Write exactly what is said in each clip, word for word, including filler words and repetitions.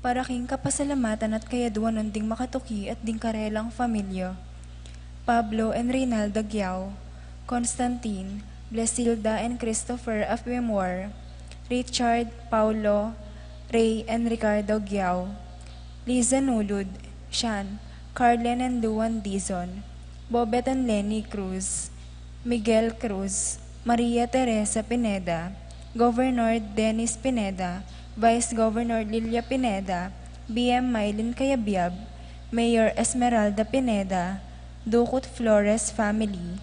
Para king kapasalamatan at kayaduanan ding makatuki at ding karelang familia. Pablo and Reynalda Guiao, Constantine, Blesilda and Christopher of Memoir, Richard, Paulo, Ray and Ricardo Guiao, Liza Nulud, Shan, Carlen and Luan Dizon, Bobet and Lenny Cruz, Miguel Cruz, Maria Teresa Pineda, Governor Dennis Pineda, Vice Governor Lilia Pineda, B M Mylene Cayabyab, Mayor Esmeralda Pineda, Ducut Flores family,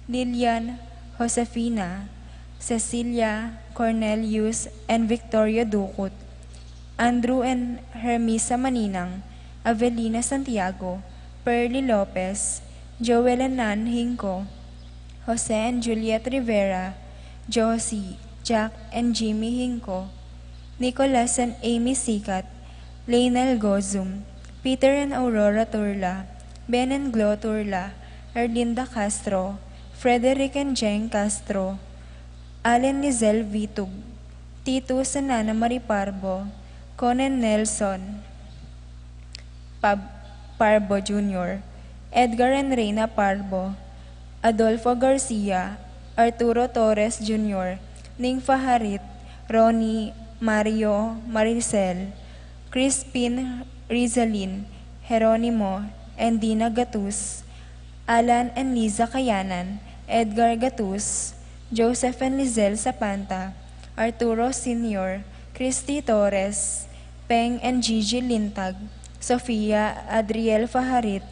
Lilian, Josefina, Cecilia, Cornelius, and Victoria Ducut, Andrew and Hermisa Maninang, Avelina Santiago, Pearly Lopez, Joel and Nan Hinco, Jose and Juliet Rivera, Josie, Jack and Jimmy Hinco, Nicholas and Amy Sicat, Lionel Gozum, Peter and Aurora Turla, Ben and Glo Turla, Erlinda Castro, Frederick and Jeng Castro, Allen Lizelle Vitug, Titus and Ana Marie Parbo, Conan Nelson Pab- Parbo Junior, Edgar and Reina Parbo, Adolfo Garcia, Arturo Torres Junior, Ning Fajarit, Ronnie, Mario, Maricel, Crispin, Rizalin, Jeronimo, and Dina Gatus, Alan and Liza Kayanan, Edgar Gatus, Joseph and Lizelle Sapanta, Arturo Senior, Christy Torres, Peng and Gigi Lintag, Sofia, Adriel Fajarit,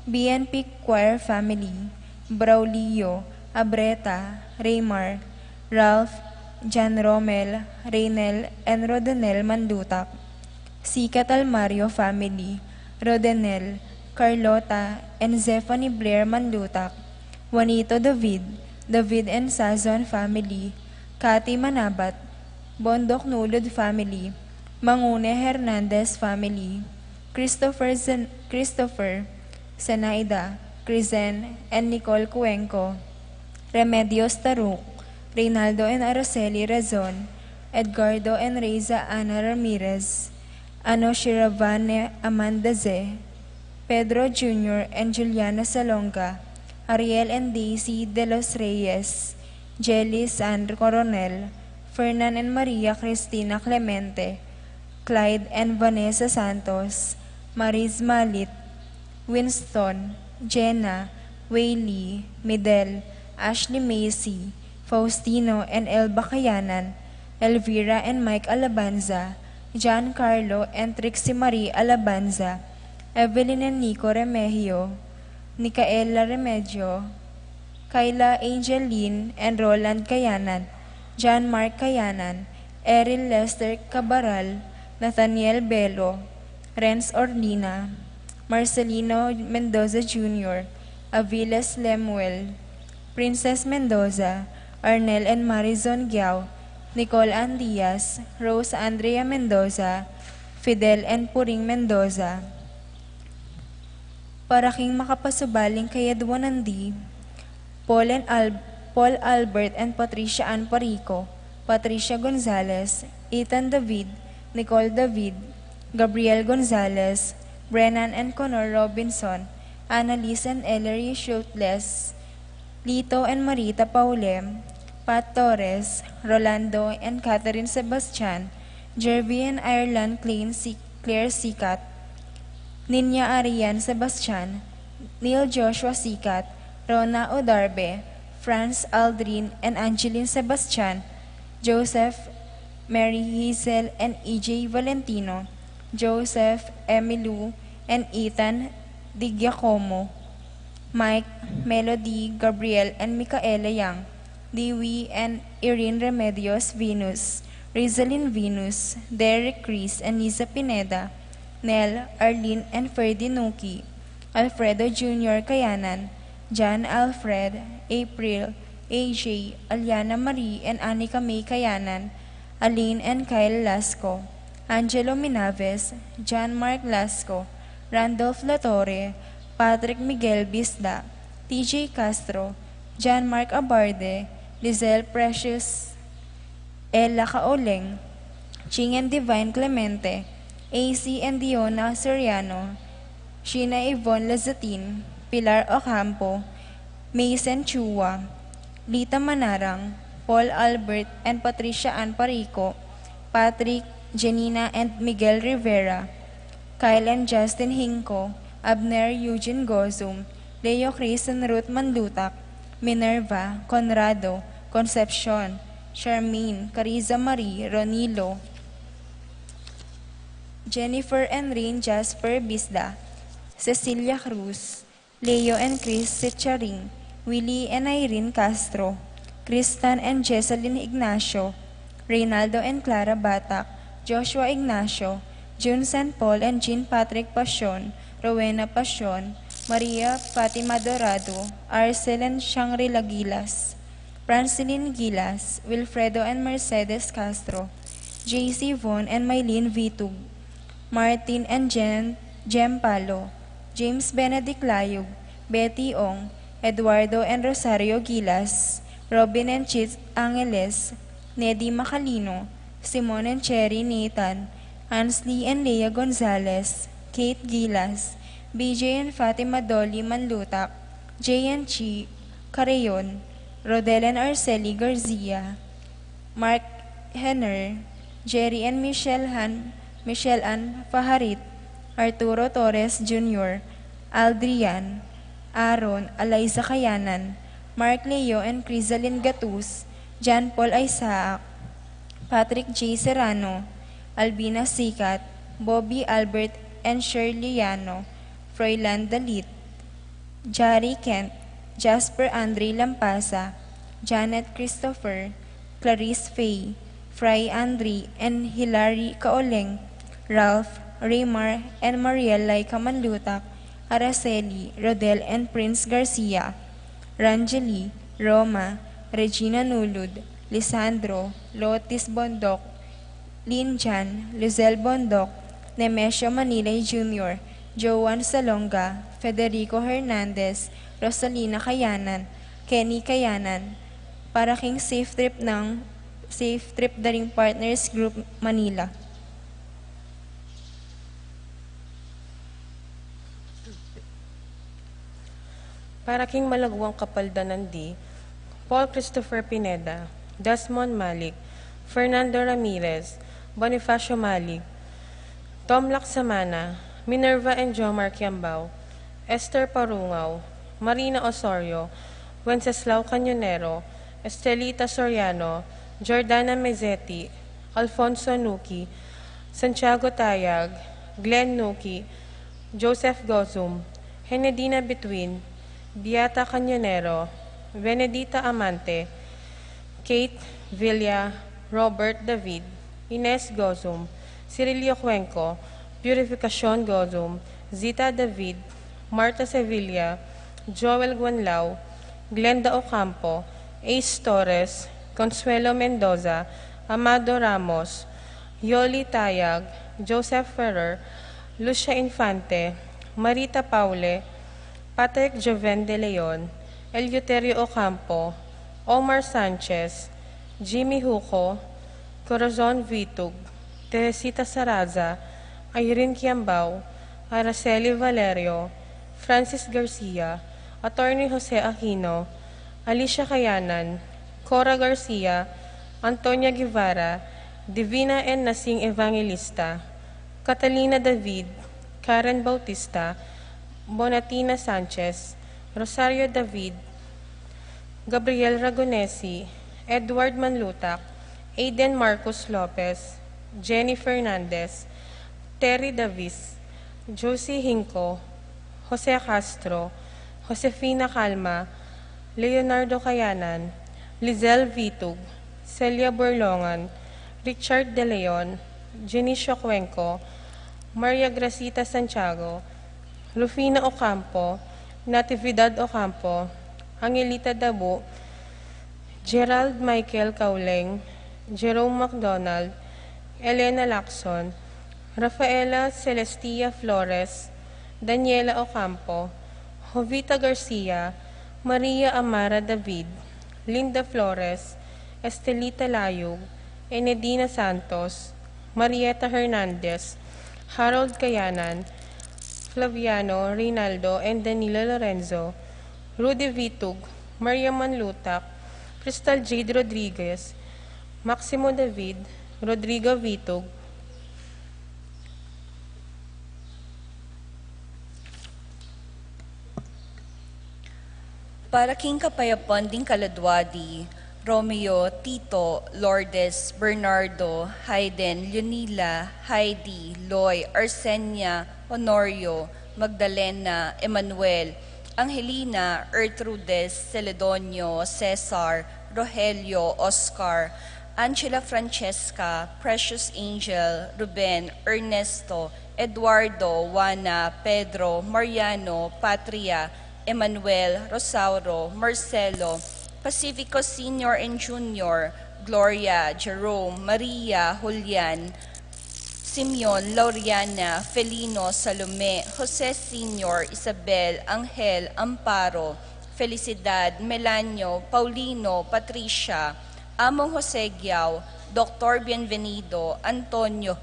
B N P Choir family, Braulio, Abreta, Raymar, Ralph, Jan Romel, Reynel, and Rodenel Mandutak, Sikat Almario family, Rodenel, Carlota, and Zephany Blair Mandutak, Juanito David, David and Sazon family, Cathy Manabat, Bondoc Nulud family, Mangune Hernandez family, Christopher Zen- Christopher, Zenaida, Crizen, and Nicole Cuenco, Remedios Taruk, Reynaldo and Araceli Razon, Edgardo and Reza Ana Ramirez, Ano Shiravane Amanda Ze, Pedro Junior and Juliana Salonga, Ariel and Daisy de los Reyes, Jelly Sandro Coronel, Fernan and Maria Cristina Clemente, Clyde and Vanessa Santos, Mariz Malit, Winston, Jenna, Waylee, Midel, Ashley Macy, Faustino and Elba Kayanan, Elvira and Mike Alabanza, John Carlo and Trixie Marie Alabanza, Evelyn and Nico Remegio, Nicaela Remegio, Kayla Angeline and Roland Kayanan, John Mark Kayanan, Eril Lester Cabaral, Nathaniel Belo, Renz Orlina, Marcelino Mendoza Junior, Aviles Lemuel, Princess Mendoza, Arnel and Marizon Giao, Nicole Ann Diaz, Rose Andrea Mendoza, Fidel and Puring Mendoza. Para king makapasubaling kayaduanan di, Paul and Al- Paul Albert and Patricia Ann Parico, Patricia Gonzalez, Ethan David, Nicole David, Gabriel Gonzalez, Brennan and Connor Robinson, Annalise and Ellery Schultes, Lito and Marita Paulem, Pat Torres, Rolando and Catherine Sebastian, Jervy and Ireland Klein Si- Claire Sikat, Ninya Arian Sebastian, Neil Joshua Sikat, Rona Odarbe, Franz Aldrin and Angeline Sebastian, Joseph, Mary Hazel and E J Valentino, Joseph, Emilu and Ethan Di Giacomo, Mike, Melody, Gabriel and Micaela Yang, Dewey and Irene Remedios Venus, Rizalin Venus, Derek Chris and Liza Pineda, Nel, Arlene and Ferdy Nuki, Alfredo Junior Kayanan, John Alfred, April, A J, Aliana Marie and Anika May Kayanan, Aline and Kyle Lasco, Angelo Minaves, John Mark Lasco, Randolph Latorre, Patrick Miguel Bisda, T J Castro, John Mark Abarde, Lizelle Precious, Ella Caoleng, Ching and Divine Clemente, A C and Diona Soriano, Sheena Yvonne Lazatin, Pilar Ocampo, Mason Chua, Lita Manarang, Paul Albert and Patricia Ann Parico, Patrick, Janina and Miguel Rivera, Kyle and Justin Hinco, Abner Eugene Gozum, Leo Chris and Ruth Manlutak, Minerva, Conrado, Concepcion, Charmaine, Carissa Marie, Ronilo, Jennifer and Rain Jasper Bisda, Cecilia Cruz, Leo and Chris Secharing, Willie and Irene Castro, Kristan and Jesselyn Ignacio, Reynaldo and Clara Batak, Joshua Ignacio, Jun San Paul and Jean Patrick Pasion, Rowena Pasion, Maria Fatima Dorado, Arcel and Shangri-La Gilas, Francelyn Gilas, Wilfredo and Mercedes Castro, J C Von and Mylene Vitug, Martin and Jen, Jem Palo, James Benedict Layug, Betty Ong, Eduardo and Rosario Gilas, Robin and Chit Angeles, Nedi Macalino, Simon and Cherry Nathan, Ansley and Lea Gonzalez, Kate Gilas, B J and Fatima Dolly Manlutak, J and Chi Carreon, Rodel and Arceli Garcia, Mark Henner, Jerry and Michelle Han, Michelle Ann Faharit, Arturo Torres Junior, Aldrian, Aaron, Eliza Kayanan, Mark Leo and Crisalin Gatus, John Paul Isaac, Patrick J Serrano, Albina Sikat, Bobby Albert and Shirley Yano, Froilan Dalit, Jari Kent, Jasper Andre Lampasa, Janet Christopher, Clarice Fay, Fry Andre and Hilary Kaoleng, Ralph, Raymar and Mariel Laika Manlutak, Araceli, Rodel and Prince Garcia, Ranjali, Roma, Regina Nulud, Lisandro, Lotis Bondoc, Lin Jan, Lizelle Bondoc, Nemesio Manilay Junior, Joan Salonga, Federico Hernandez, Rosalina Kayanan, Kenny Kayanan, para king safe trip ng Safe Trip da ring Partners Group Manila. Para king malagwang kapaldanan di, Paul Christopher Pineda, Desmond Malik, Fernando Ramirez, Bonifacio Malik, Tom Laksamana, Minerva and Jomar Kiambao, Esther Parungaw, Marina Osorio, Wenceslao Cañonero, Estelita Soriano, Jordana Mezeti, Alfonso Nuki, Santiago Tayag, Glenn Nuki, Joseph Gozum, Henedina Between, Beata Cañonero, Benedita Amante, Kate Villa, Robert David, Ines Gozum, Cirilio Cuenco, Purificacion Gozum, Zita David, Marta Sevilla, Joel Guanlao, Glenda Ocampo, Ace Torres, Consuelo Mendoza, Amado Ramos, Yoli Tayag, Joseph Ferrer, Lucia Infante, Marita Paule, Patrick Joven de Leon, Eleuterio Ocampo, Omar Sanchez, Jimmy Huco, Corazon Vitug, Teresita Saraza, Irene Kiambao, Araceli Valerio, Francis Garcia, Attorney Jose Aquino, Alicia Kayanan, Cora Garcia, Antonia Guevara, Divina and Nasing Evangelista, Catalina David, Karen Bautista, Bonatina Sanchez, Rosario David, Gabriel Ragonesi, Edward Manlutak, Aiden Marcos Lopez, Jenny Fernandez, Terry Davis, Josie Hinco, Jose Castro, Josefina Calma, Leonardo Kayanan, Lizelle Vitug, Celia Borlongan, Richard De Leon, Jenicio Cuenco, Maria Gracita Santiago, Rufina Ocampo, Natividad Ocampo, Angelita Dabu, Gerald Michael Cauleng, Jerome McDonald, Elena Lacson, Rafaela Celestia Flores, Daniela Ocampo, Jovita Garcia, Maria Amara David, Linda Flores, Estelita Layug, Enedina Santos, Marieta Hernandez, Harold Kayanan, Flaviano Reynaldo and Danilo Lorenzo, Rudy Vitug, Maria Manlutak, Crystal Jade Rodriguez, Maximo David, Rodrigo Vitug, Para king kapayapan ding kaladwa di Romeo, Tito, Lourdes, Bernardo, Hayden, Leonila, Heidi, Loy, Arsenia, Honorio, Magdalena, Emmanuel, Angelina, Ertrudes, Celedonio, Cesar, Rogelio, Oscar, Angela, Francesca, Precious, Angel, Ruben, Ernesto, Eduardo, Juana, Pedro, Mariano, Patria, Emmanuel, Rosauro, Marcelo, Pacifico Senior and Junior, Gloria, Jerome, Maria, Julian, Simeon, Lauriana, Felino, Salome, Jose Senior, Isabel, Angel, Amparo, Felicidad, Melanio, Paulino, Patricia, Among Jose Giao, Doctor Bienvenido, Antonio,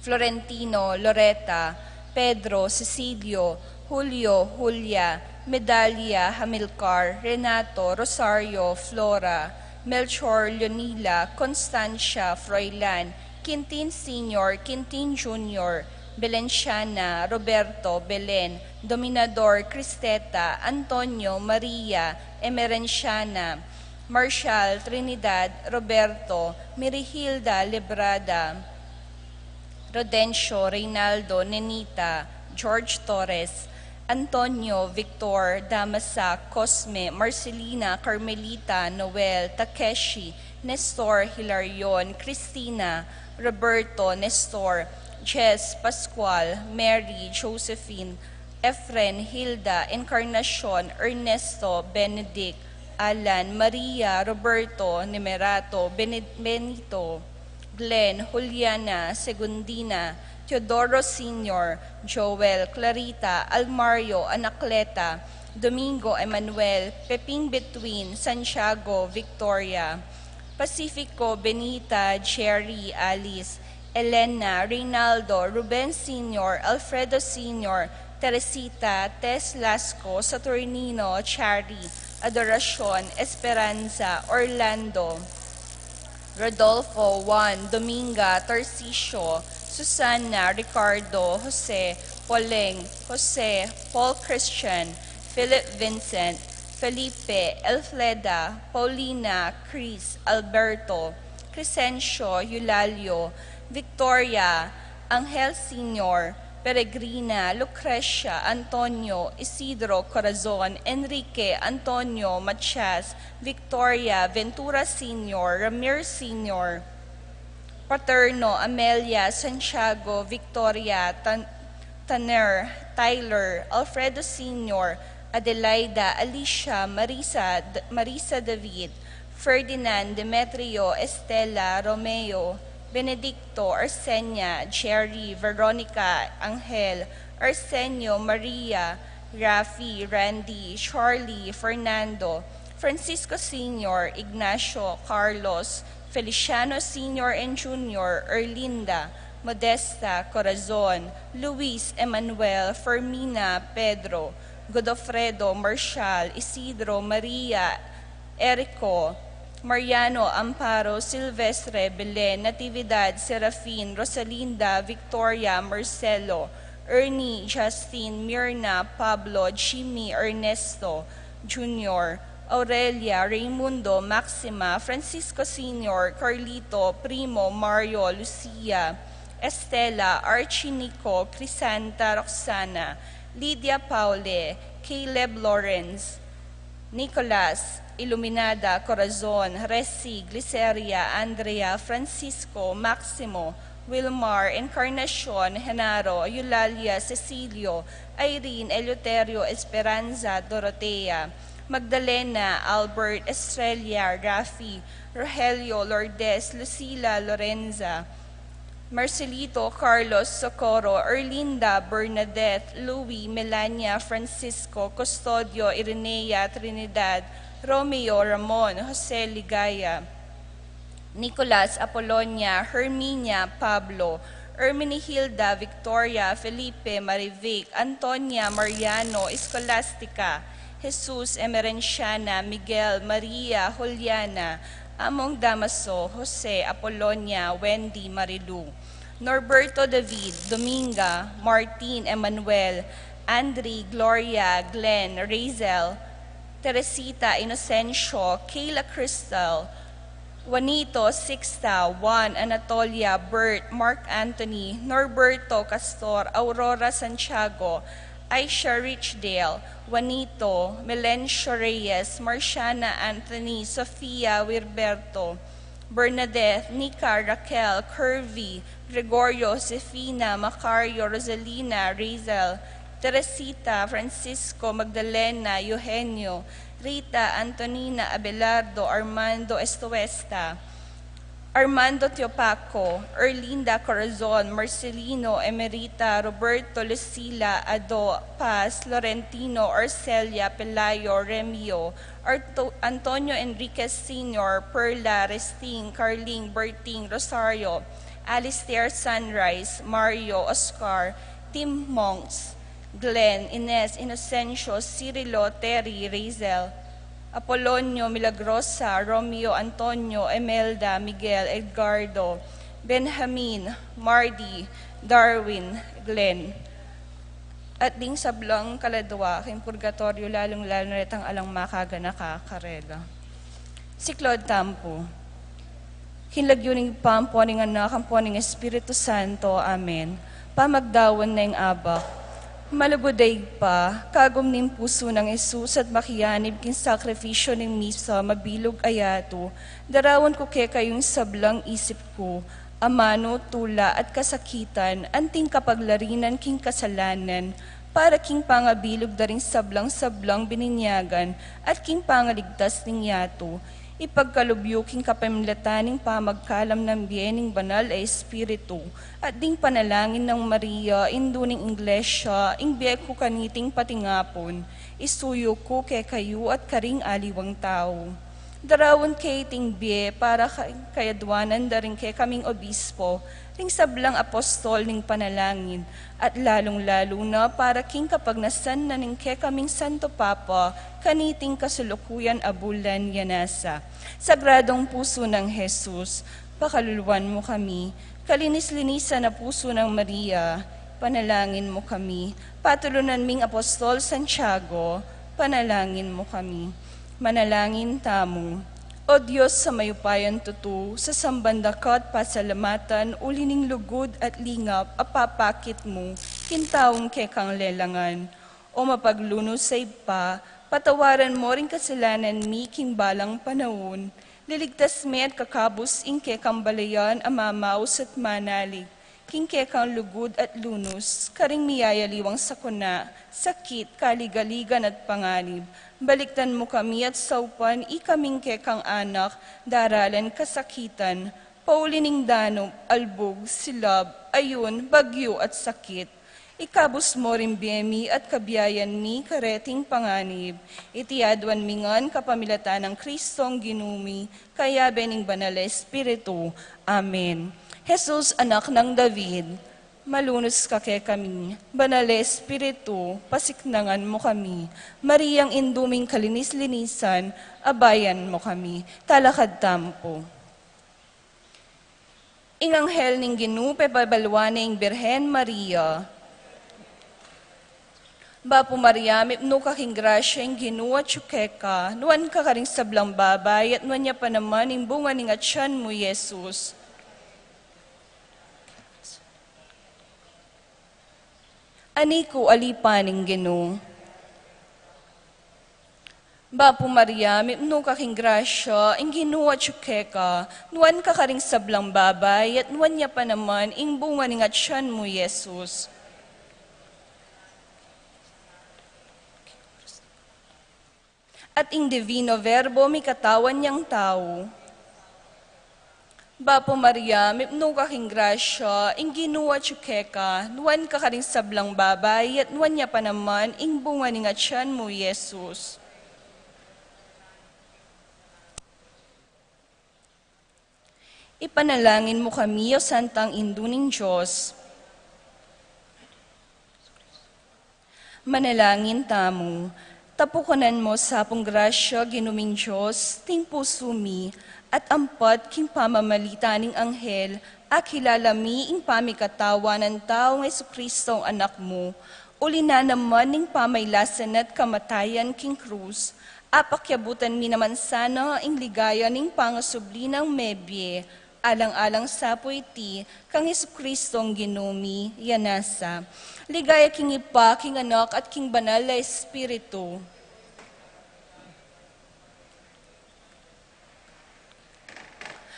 Florentino, Loreta, Pedro, Cecilio, Julio, Julia, Medalia, Hamilcar, Renato, Rosario, Flora, Melchor, Leonila, Constancia, Froilan, Quintin Senior, Quintin Junior, Belenciana, Roberto, Belen, Dominador, Cristeta, Antonio, Maria, Emerenciana, Marshal, Trinidad, Roberto, Mirihilda, Lebrada, Rodencio, Reynaldo, Nenita, George Torres, Antonio, Victor, Damasak, Cosme, Marcelina, Carmelita, Noel, Takeshi, Nestor, Hilarion, Cristina, Roberto, Nestor, Jess, Pascual, Mary, Josephine, Efren, Hilda, Encarnacion, Ernesto, Benedict, Alan, Maria, Roberto, Nimerato, Bened-, Benito, Glenn, Juliana, Segundina, Teodoro Senior, Joel, Clarita, Almario, Anacleta, Domingo, Emmanuel, Peping Between, Santiago, Victoria, Pacifico, Benita, Jerry, Alice, Elena, Reynaldo, Ruben Senior, Alfredo Senior, Teresita, Tess, Lasco, Saturnino, Chari, Adoracion, Esperanza, Orlando, Rodolfo, Juan, Dominga, Tarcisio, Susana, Ricardo, Jose, Poleng, Jose, Paul Christian, Philip Vincent, Felipe, Elfleda, Paulina, Chris, Alberto, Crescencio, Eulalio, Victoria, Angel Senior, Peregrina, Lucrecia, Antonio, Isidro, Corazon, Enrique, Antonio, Matias, Victoria, Ventura Senior, Ramir Senior, Paterno, Amelia, Santiago, Victoria, Tan-, Tanner, Tyler, Alfredo Senior, Adelaida, Alicia, Marisa, D-, Marisa David, Ferdinand, Demetrio, Estela, Romeo, Benedicto, Arsenia, Jerry, Veronica, Angel, Arsenio, Maria, Rafi, Randy, Charlie, Fernando, Francisco Senior, Ignacio, Carlos, Feliciano Senior and Junior, Erlinda, Modesta, Corazon, Luis, Emmanuel, Fermina, Pedro, Godofredo, Marshal, Isidro, Maria, Erico, Mariano, Amparo, Silvestre, Belen, Natividad, Serafin, Rosalinda, Victoria, Marcelo, Ernie, Justin, Mirna, Pablo, Jimmy, Ernesto, Junior, Aurelia, Raymundo, Maxima, Francisco Senior, Carlito, Primo, Mario, Lucia, Estela, Archie, Nico, Crisanta, Roxana, Lydia, Paule, Caleb, Lawrence, Nicolas, Iluminada, Corazon, Resi, Gliceria, Andrea, Francisco, Maximo, Wilmar, Encarnacion, Genaro, Eulalia, Cecilio, Irene, Eleuterio, Esperanza, Dorotea, Magdalena, Albert, Estrella, Rafi, Rogelio, Lourdes, Lucila, Lorenza, Marcelito, Carlos, Socorro, Erlinda, Bernadette, Louis, Melania, Francisco, Custodio, Irenea, Trinidad, Romeo, Ramon, Jose, Ligaya, Nicolas, Apolonia, Herminia, Pablo, Erminihilda, Victoria, Felipe, Marivic, Antonia, Mariano, Escolastica, Jesus, Emerenciana, Miguel, Maria, Juliana, Among Damaso, Jose, Apolonia, Wendy, Marilu, Norberto, David, Dominga, Martin, Emmanuel, Andri, Gloria, Glenn, Razel, Teresita, Inocencio, Kayla, Crystal, Juanito, Sixta, Juan, Anatolia, Bert, Mark Anthony, Norberto, Castor, Aurora, Santiago, Aisha, Richdale, Juanito, Melencio, Reyes, Marciana, Anthony, Sofia, Wirberto, Bernadette, Nika, Raquel, Curvy, Gregorio, Josefina, Macario, Rosalina, Razel, Teresita, Francisco, Magdalena, Eugenio, Rita, Antonina, Abelardo, Armando Estuesta, Armando Teopaco, Erlinda Corazon, Marcelino, Emerita, Roberto, Lucila, Ado, Paz, Florentino, Arcelia, Pelayo, Remio, Arto-, Antonio Enriquez Senior, Perla, Resting, Carling, Berting, Rosario, Alistair, Sunrise, Mario, Oscar, Tim, Monks, Glenn, Ines, Inocencio, Cirilo, Terry, Razel, Apolonio, Milagrosa, Romeo, Antonio, Emelda, Miguel, Edgardo, Benjamin, Mardy, Darwin, Glenn, at ding sablang kaladwa king purgatoryo, lalung-lalu na retang alang makaganaka karela. Siklaud tamu pu. King lagyu ning Ibpa, ampo ning Anak, ampo ning Espiritu Santo. Amen. Pamagdaun ning abak. Malugud a Ibpa, kagum ning pusu nang Jesus at makianib king sakrifisyo ning misa, mabilug a yatu, daraun ku kekayu ing sablang isip ku, amanu, tula, at kasakitan, anting kapaglarinan king kasalanan, para king pangabilug da ring sablang-sablang bininyagan, at king pangaligtas ning yatu. Ipagkalub yu king kapamilatan ning pamagkalam nang bie ning Banal a Espiritu, at ding panalangin nang Maria, Indu ning Iglesia, ing bie ku kaniting patingapun, isuyu ku kekayu at karing aliwang tau. Daraun ke iting bie para ka-, kayadwanan da ring kekaming obispo, ring sablang apostol ning panalangin, at lalung-lalu na para king kapagnasan na ning kekaming Santo Papa, kaniting kasulukuyan a bulan ya nasa. Sagradong pusu nang Jesus, pakaluluan mu kami. Kalinis-linisan a pusu nang Maria, panalangin mu kami. Patulunan ming apostol Santiago, panalangin mu kami. Manalangin tamu. O Dios a mayupayang tutu, sasamban da ka at pasalamatan uli ning lugud at lingap a papakit mu king taung kekang lelangan. O mapaglunus a Ibpa, patawaran mu ring kasalanan mi king balang panaun. Liligtas me at kakabus ing kekang balayan a mamaus at manalig king kekang lugud at lunus, karing miyayaliwang sakuna, sakit, kaligaligan at panganib. Balikdan mu kami at saupan ikaming kekang anak, daralan kasakitan, pauli ning danup, albug, silab, ayun, bagyu at sakit. Ikabus mu ring bie mi at kabiayan mi kareting panganib. Iti aduan mi ngan kapamilatan nang Kristong Ginu mi, kayabe ning Banal a Espiritu. Amen. Jesus, Anak nang David, malunus ka kekami. Banal a Espiritu, pasiknangan mu kami. Mariang Indu ming kalinis-linisan, abayan mu kami. Talakad tamu pu. Ing anghel ning Ginu pepabaluan ne ing Birhen Maria. Bapu Maria, mipnu ka king grasya, ing Ginu atyu keka, nuan ka karing sablang babai, at nuan ya pa naman ing bunga ning atyan mu, Jesus. Ani ku, alipan ning Ginu. Bapu Maria, mipnu ka king grasya, ing Ginu atyu keka, nuan ka karing sablang babai, at nuan ya pa naman ing bunga ning atyan mu, Jesus. At ing Divino Verbo mikatawan yang tau. Bapu Maria, mipnu ka king grasya, ing Ginu atyu keka, nuan ka karing sablang babai, at nuan ya pa naman ing bunga ning atyan mu, Jesus. Ipanalangin mu kami, O Santang Indu ning Dios. Manalangin tamu. Tapukanan mu sa pung grasya, Ginu ming Dios, ding pusu mi, at ampat king pamamalita ning anghel, akilala mi ing pamikatawan nang taung Jesucristo, Anak mu, uli na naman ning pamailasan at kamatayan king krus, apakyabutan mi naman sana ing ligaya ning pangasubli nang mebie, alang-alang sa pu iti, kang Jesucristong Ginu mi, ya nasa. Ligaya king Ibpa, king Anak, at king Banal a Espiritu.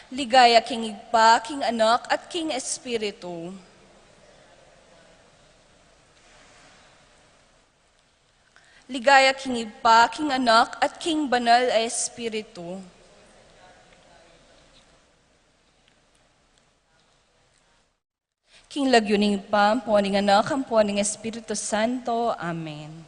Ligaya king Ibpa, king Anak, at king Espiritu. Ligaya king Ibpa, king Anak, at king Banal a Espiritu. King lagyu ning Ibpa, ampo ning Anak, ampo ning Espiritu Santo. Amen.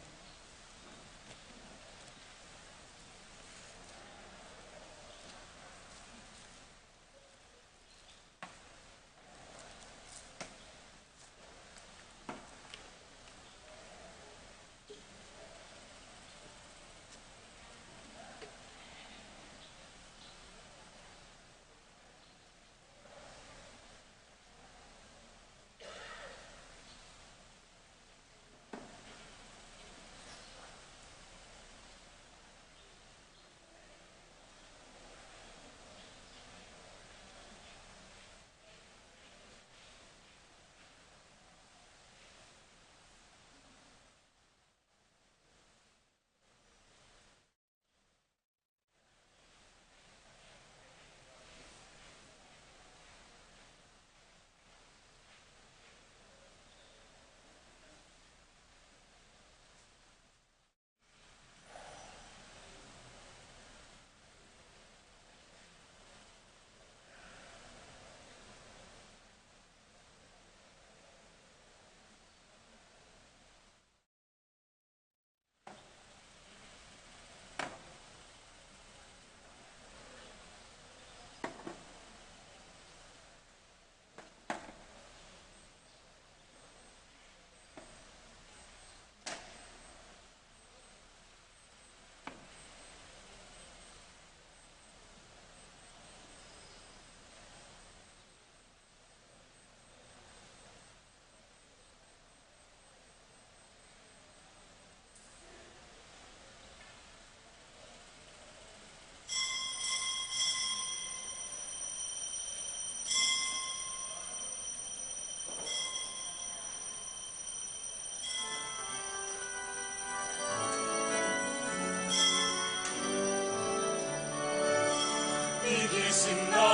Gigising na,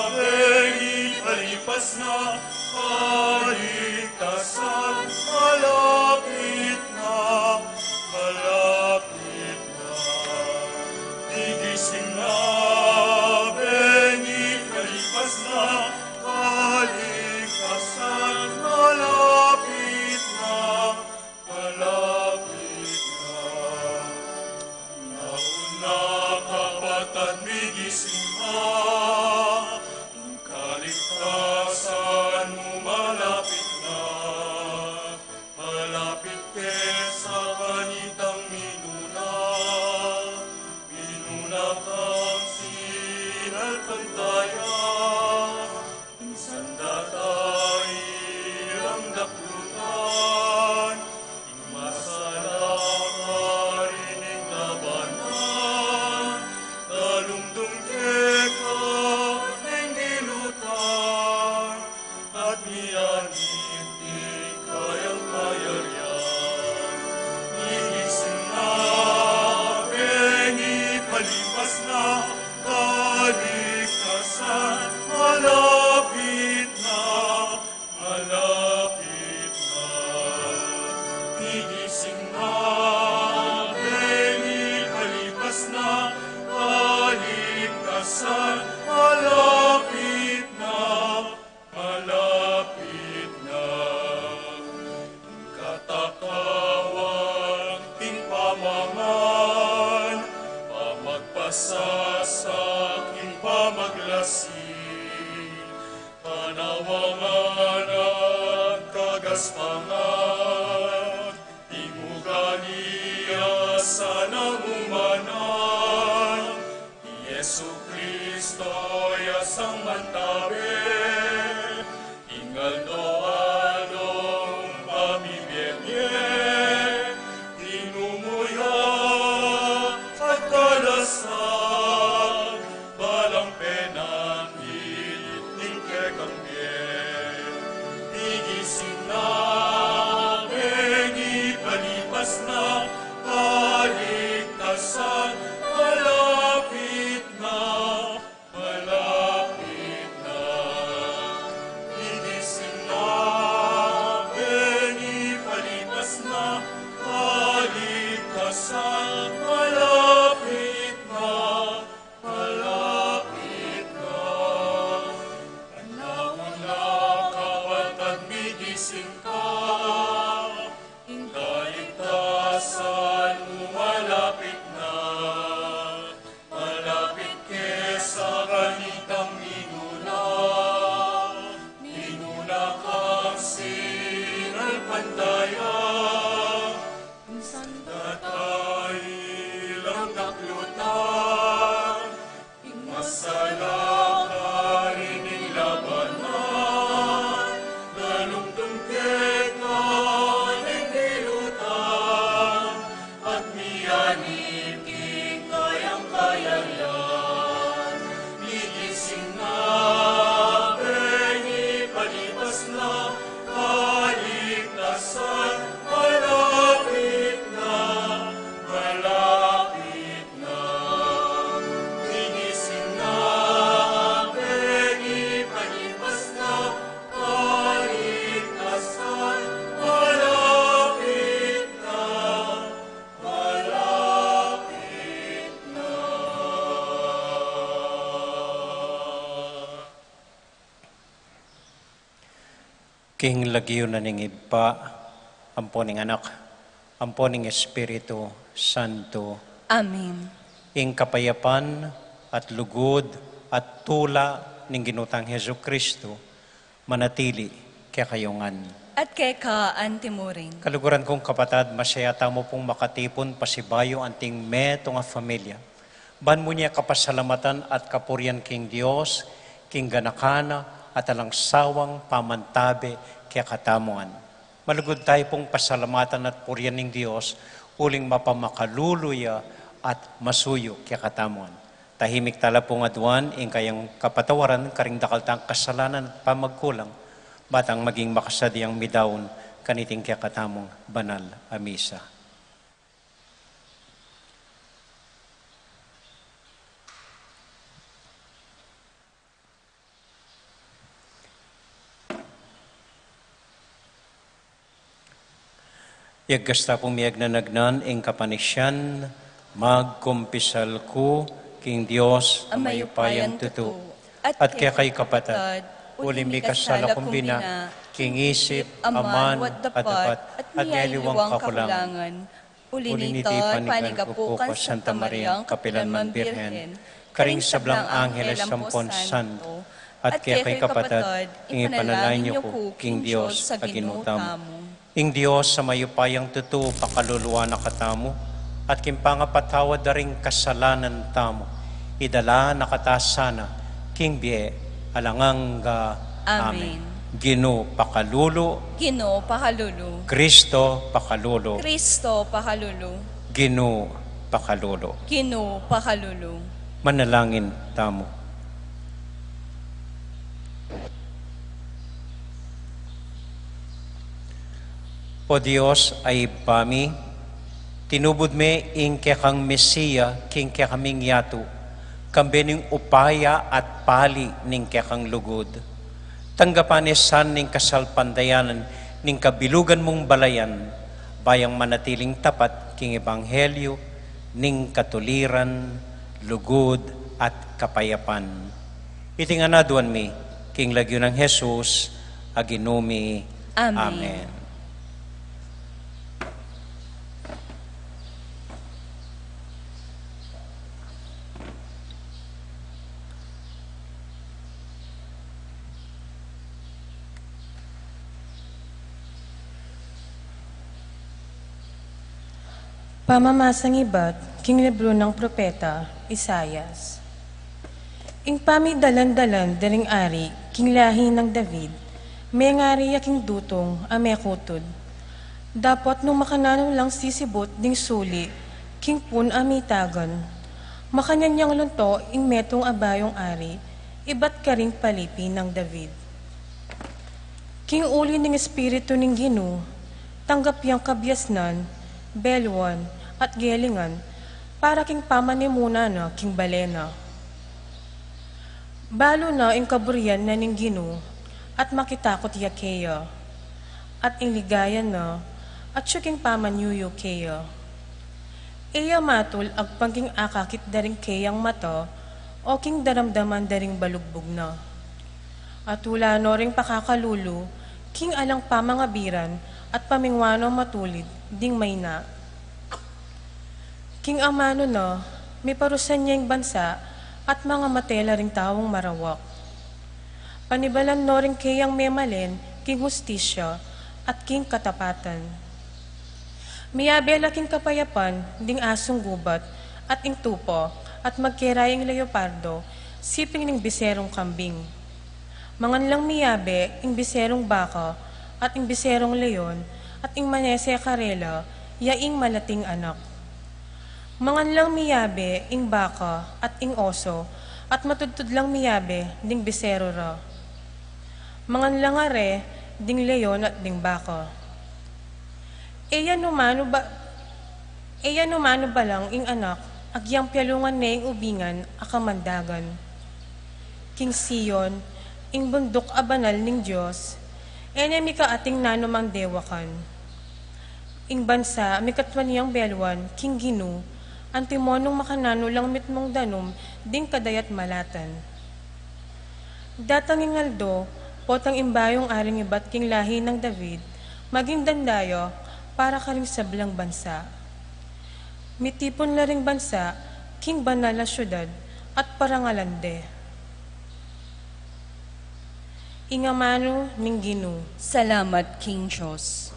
bengi palipas na, kaligtasan malapit na, malapit na. Gigising na, bengi palipas na, kaligtasan malapit na, malapit na. Nauna, kapatad, migising ka, kaligtasan mu malapit na. Malapit ke sa kanitang minuna, minuna kang sinalpantaya. Minsan datang daklutan, ing masalang karining labanan, dalumdum keka ning dilutan, at miyanig ing kayang kayarian. Gigising na, bengi palipas na, kaligtasan malapit na, malapit na. Gigising na, bengi palipas na, kaligtasan malapit na, malapit na. Katakawan king pamangan, pamagpasasak king pamaglasi. Jesucristo ya sang mantabe, ing aldo-aldo pamibie mie, inumu ya at kalasan, balang penandit ning kekang bie. Migising na, bengi palipas na, kaligtasan malapit na, malapit na. Migising na, bengi palipas na, kaligtasan malapit na, malapit na. Panahon na, kapatad, migising ka, ing kaligtasan mu malapit na. Malapit ke sa kanitang minuna, minuna kang sinalpantaya. Minsan datay lang daklutan, ing masalakal ning labanan, galungtung keka ning dilutan, at miyanib king kayang-kaya ya. Migising na, bengi palipas na, kaligtasan malapit na, malapit na. Migising na, bengi palipas na, kaligtasan malapit na, malapit na. King lagyu na ning Ibpa, ampo ning Anak, ampo ning Espiritu Santo. Amen. Ing kapayapan at lugud at tula ning Ginu tang Jesucristo manatili kekayu ngan. At keka anti mu rin. Kaluguran kung kapatad, masaya tamu pung makatipun pasibayu anting metung a familia ban mu ne kapasalamatan at kapurian king Dios, king ganakan na at alang sawang pamantabe kekatamu ngan. Malugud tayu pung pasalamatan at purian ing Dios, uling mapamakalulu ya at masuyu kekatamu ngan. Tahimik tala pung aduan ing kayang kapatawaran karing dakal tang kasalanan at pamagkulang, ba tang maging makasadiang midaun kaniting kekatamung banal a misa. Yagasta pung miyagnanagnan ing kapanisian, magkumpisal ku king Dios a mayupayang tutu, at kekayu kapatad, uli mi kasala kung bina, king isip, amanu at dapat, at miyaliwang kakulangan. Uli niti, panigapu kang Santa Mariang kapilanman Birhen, karing sablang angeles ampon santo, at kekayu kapatad, ing ipanalangin yu ku king Dios a Ginu tamu. Ing Dios a mayupayang tutu pakaluluan na katamu, at king pangapatawad da ring kasalanan tamu, idala na kata sana king bie alang angga. Amen. Amen. Ginu pakalulu. Ginu pakalulu. Kristo pakalulu. Kristo pakalulu. Ginu pakalulu. Ginu pakalulu. Manalangin tamu. O Dios a Ibpa mi, tinubud me ing kekang Mesia king kekaming yatu, kambe ning upaya at pali ning kekang lugud. Tanggapan ne sa ning kasalpantayanan ning kabilugan mung balayan, ba yang manatiling tapat king ebanghelyu ning katuliran, lugud, at kapayapan. Iti ngan aduan mi king lagyu nang Jesus a Ginu mi. Amen. Amen. Pamamasang ibat king libru nang propeta Isaias. Ing pamidalan-dalan da ring ari king lahi nang David, mengari ya king dutung a mekutud. Dapot nung makananu lang sisibut ding suli king pun a mitagan, makanyan yang lunto ing metung a bayung ari ibat karing palipi nang David. King uli ning Espiritu ning Ginu, tanggap yang kabiasnan, beluan, at gelingan para king pamanimuna na king bale na. Balu na ing kaburian na ning Ginu, at makitakut ya keya, at ing ligaya na atyu king pamanyuyu keya. E ya matul agpang king akakit da ring keyang mata o king daramdaman da ring balugbug na. Atula no ring pakakalulu king alang pamangabiran at pamingwa no matulid ding maina. King amanu na, miparusan ya ing bansa at mangamate la ring taung marawak. Panibalan no ring keyang memalen king hustisya at king katapatan. Miyabe la king kapayapan ding asung gubat at ing tupa, at magkera ing leopardo siping ning biserung kambing. Mangan lang miyabe ing biserung baka at ing biserung leon, at ing manese karela ya ing malating anak. Mangan lang miyabe ing baka at ing oso, at matudtud lang miyabe ding biseru ra. Mangan lang are ding leon at ding baka. E ya nu manu ba, e ya nu manu balang ing anak agyang pialungan ne ing ubingan a kamandagan. King Sion, ing bunduk a banal ning Dios, e ne mikaating nanumang dewakan. Ing bansa mikatwan yang beluan king Ginu, antimo nung makananu lang mitmung danum ding kadayatmalatan. Datang ing aldo, potang ing bayung aring ibat king lahi nang David, maging dandaya para karing sablang bansa. Mitipun la ring bansa king banal a siudad at parangalan de. Ing amanu ning Ginu. Salamat king Dios.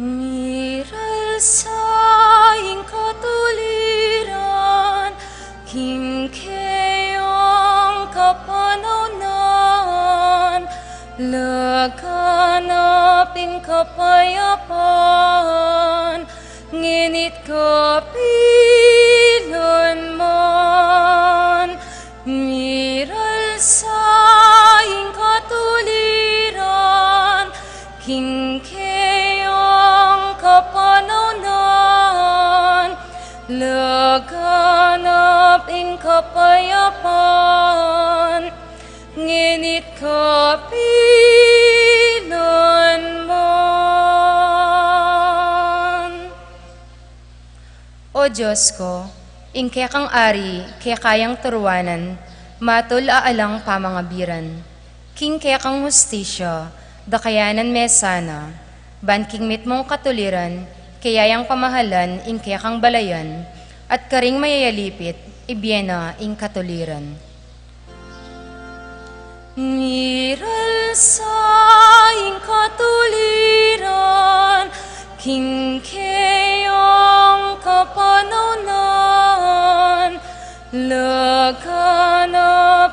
Miralsa ing katuliran king keyang kapanaunan, laganap ing kapayapan, ngeni't kapilanman. Miralsa ing katuliran king keyang kapanaunan, laganap ing kapayapan, ngeni't kapilanman. O Dios ko, ing kekang ari keka yang turuanan, matul a alang pamangabiran. King kekang hustisya, dakayanan me sana, ban king mitmung katuliran, keya yang pamahalan ing kekang balayan, at karing mayayalipit, ibie na ing katuliran. Miralsa ing katuliran king keyang kapanaunan, laganap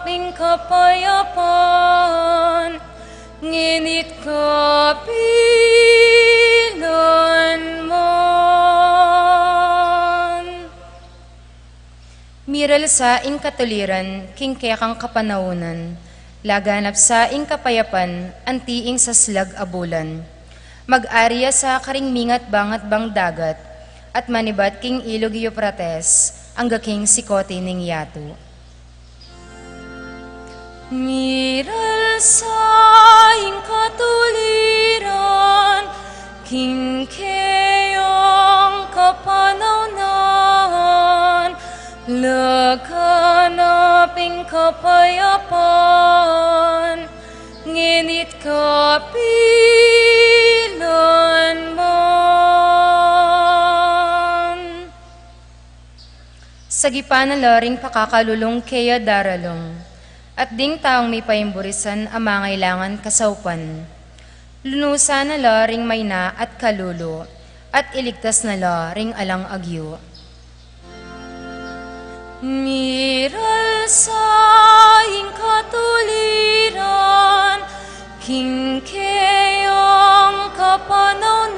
ing kapayapan, ngeni't kapilanman. Miralsa ing katuliran king kekang kapanaunan, laganap sa ing kapayapan anti ing saslag a bulan. Mag-ari ya sa karing mingat bangatbang dagat, at manibat king ilug Eufrates, angga king sikoti ning yatu. Miralsa ing katuliran king keyang kapanaunan, laganap ing kapayapan, ngeni't kapilanman. Sagipan na la ring pakakalulung keya daralung, at ding taung mipaimburisan a mangailangan kasaupan. Lunusan na la ring maina at kalulu, at iligtas na la ring alang agyu. Miral sa ing katuliran, king keyang kapanaunan,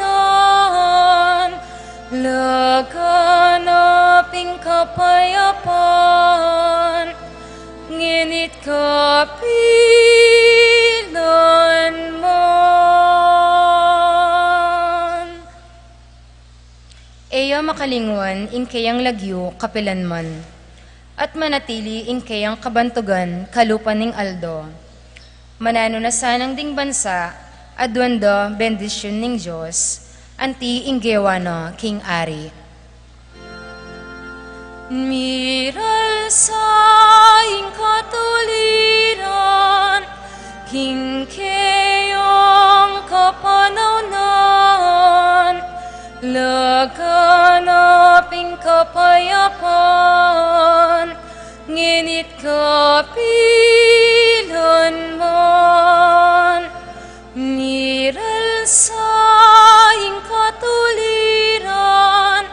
laganap ing kapayapan, ngeni't kapilanman. E ya makalingwan ing keyang lagyu kapilanman, at manatili ing keyang kabantugan kalupa ning aldo. Mananu na sanang ding bansa, aduan da bendisyun ning Dios, anti ing gewa na king ari. Miral sa ing katuliran, king keyang kapanaunan, laganap ing kapayapan, ngeni't kapilanman. Miral sa ing katuliran,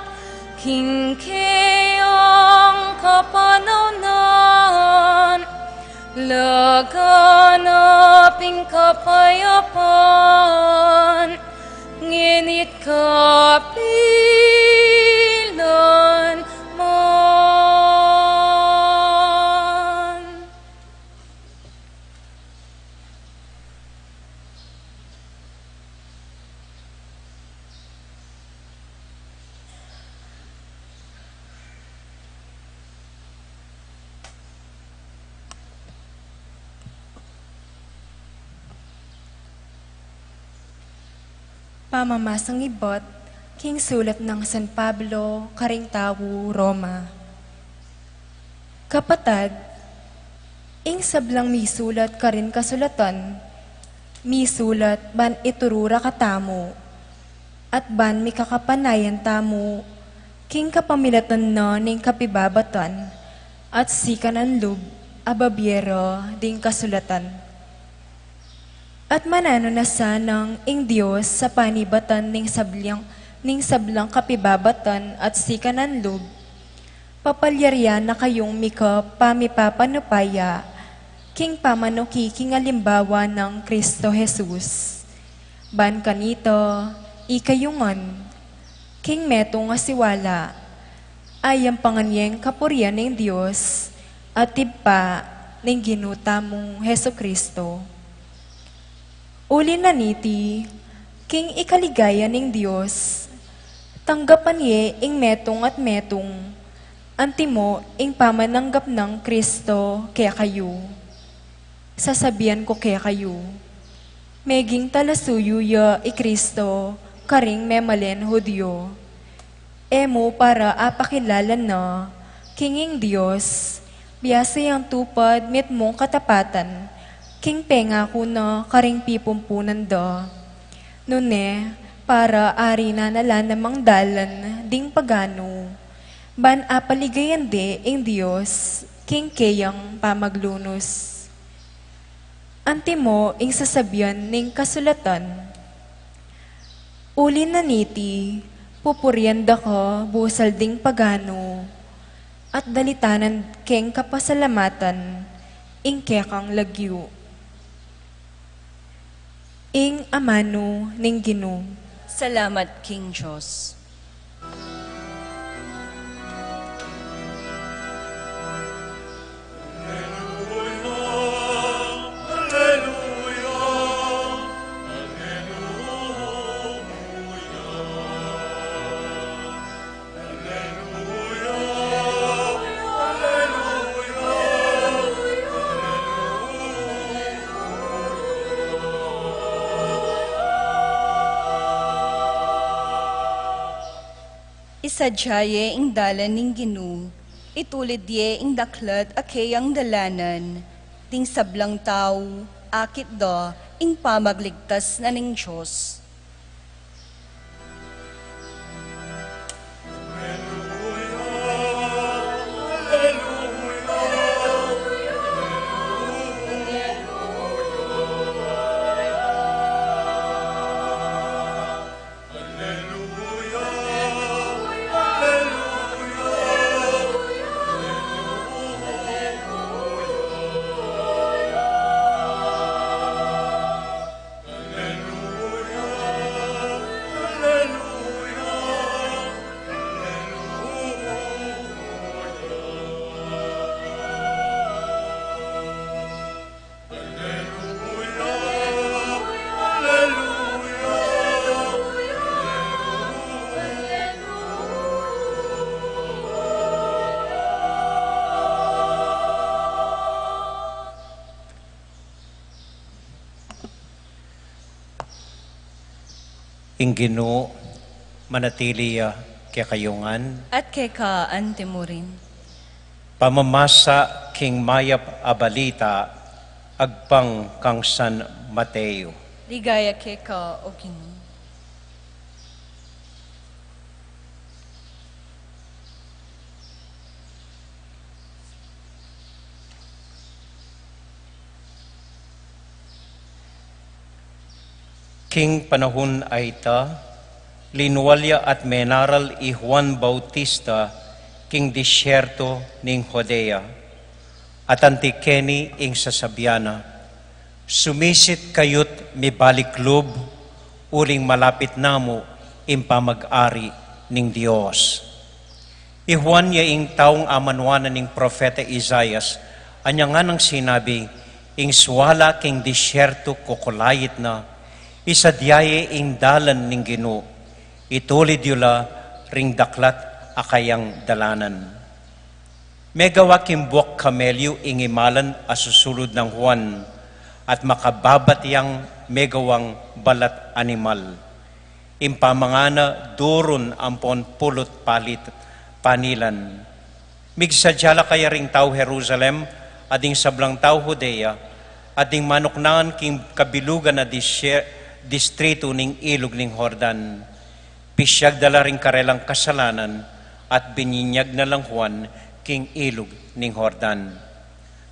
king keyang kapanaunan, laganap ing kapayapan, ngeni't kapilanman. Pamamasang ibat king sulat nang San Pablo karing tau Roma. Kapatad, ing sablang misulat karin kasulatan, misulat ban ituru ra katamu, at ban mikakapanayan tamu king kapamilatan na ning kapibabatan at sikanan lub a babie ra ding kasulatan. At mananu na sanang ing Dios sa panibatan ning sablang, ning sablang kapibabatan at sikanan lub, papalyarian na kayung mika pamipapanupaya king pamanuki king alimbawa nang Kristo Jesus. Ban kanita, ikayu ngan, king metung a siwala, ayampangan yeng kapurian ning Dios at Ibpa ning Ginu tamung Jesu-Cristo. Uli na niti, king ikaligaya ning Dios, tanggapan ye ing metung at metung, antimo ing pamananggap nang Kristo kekayu. Sasabian ku kekayu, meging talasuyu ya i Kristo karing memalen Judio. E mu para apakilala na king ing Dios, biasa yang tupad mitmung katapatan king pengaku na karing pipumpunan da. Nune, para ari na na la namang dalan ding paganu, ban apaligayan de ing Dios king keyang pamaglunus. Antimo ing sasabian ning kasulatan, uli na niti, pupurian da ka busal ding paganu, at dalitanan keng kapasalamatan ing kekang lagyu. Ing amanu ning Ginu. Salamat king Dios. Isadia ye ing dalan ning Ginu, itulid ye ing daklat a keyang dalanan, ding sablang tau, akit da ing pamagligtas na ning Dios. Ing Ginu manatili ya kekayu ngan. At keka antimurin. Pamamasa king mayap a balita agpang kang San Mateo. Ligaya keka, O Ginu. King panahun a ita, linual ya at menaral i Juan Bautista king disyerto ning Judea, at anti keni ing sasabian na, "Sumisit kayu't mibalik lub, uling malapit na mu ing pamag-ari ning Dios." I Juan ya ing taung amanuan na ning propeta Isaias, anya nganang sinabi, "Ing suala king disyerto kukulait na, isadia ye ing dalan ning Ginu, itulid yu la ring daklat a kayang dalanan." Megawa king buak kamelyu ing imalan a susulud nang Juan, at makababat yang megawang balat animal. Ing pamangana durun ampon pulut palit panilan. Migsadya la kaya ring tau Jerusalem, at ding sablang tau Judea, at ding manuknangan king kabilugan a disye-, distritu ning ilug ning Jordan. Pisyag da la ring karelang kasalanan, at bininyag na lang Juan king ilug ning Jordan.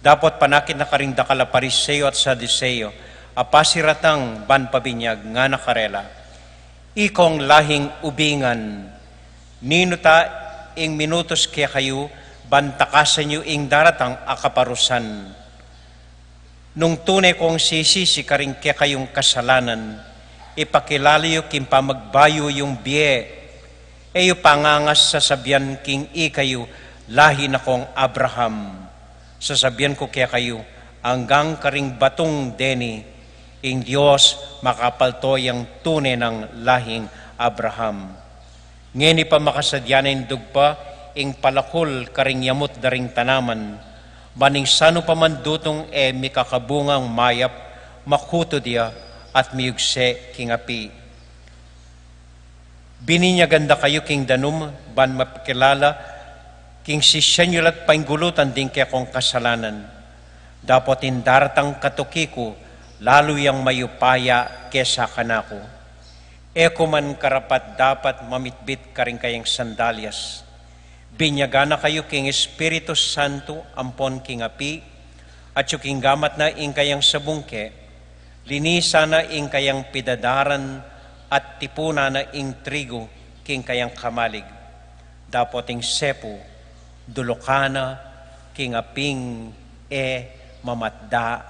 Dapot panakit na karing dakal a Pariseo at Saduseo a pasiratang ban pabinyag, ngana karela, "Ikong lahing ubingan, ninu ta ing minutus kekayu ban takasan yu ing daratang a kaparusan? Nung tune kong sisisi karing kekayung kasalanan, ipakilala yu king pamagbayu yung bie. E yu pa nganang sasabian king ikayu, 'Lahi na kong Abraham'? Sasabian ku kekayu, anggang karing batung deni, ing Dios makapalto yang tune nang lahing Abraham. Ngeni pa makasadya na ing dugpa ing palakul karing yamut da ring tanaman, ban ing sanupaman dutung e mikakabungang mayap, makutud ya at miyugse king api." Bininyagan da kayu king danum, ban mapakilala king sisyan yu la't paingulutan ding kekong kasalanan. Dapot ing daratang katuki ku, lalu yang mayupaya kesa kanaku. E ku man karapat-dapat mamitbit karing kayang sandalyas. Binyagan na kayu king Espiritu Santo ampon king api, atyu king gamat na ing kayang sabungke, linisan na ing kayang pidadaran at tipunan na ing trigu king kayang kamalig. Dapot ing sepu, dulukan na king aping e mamatda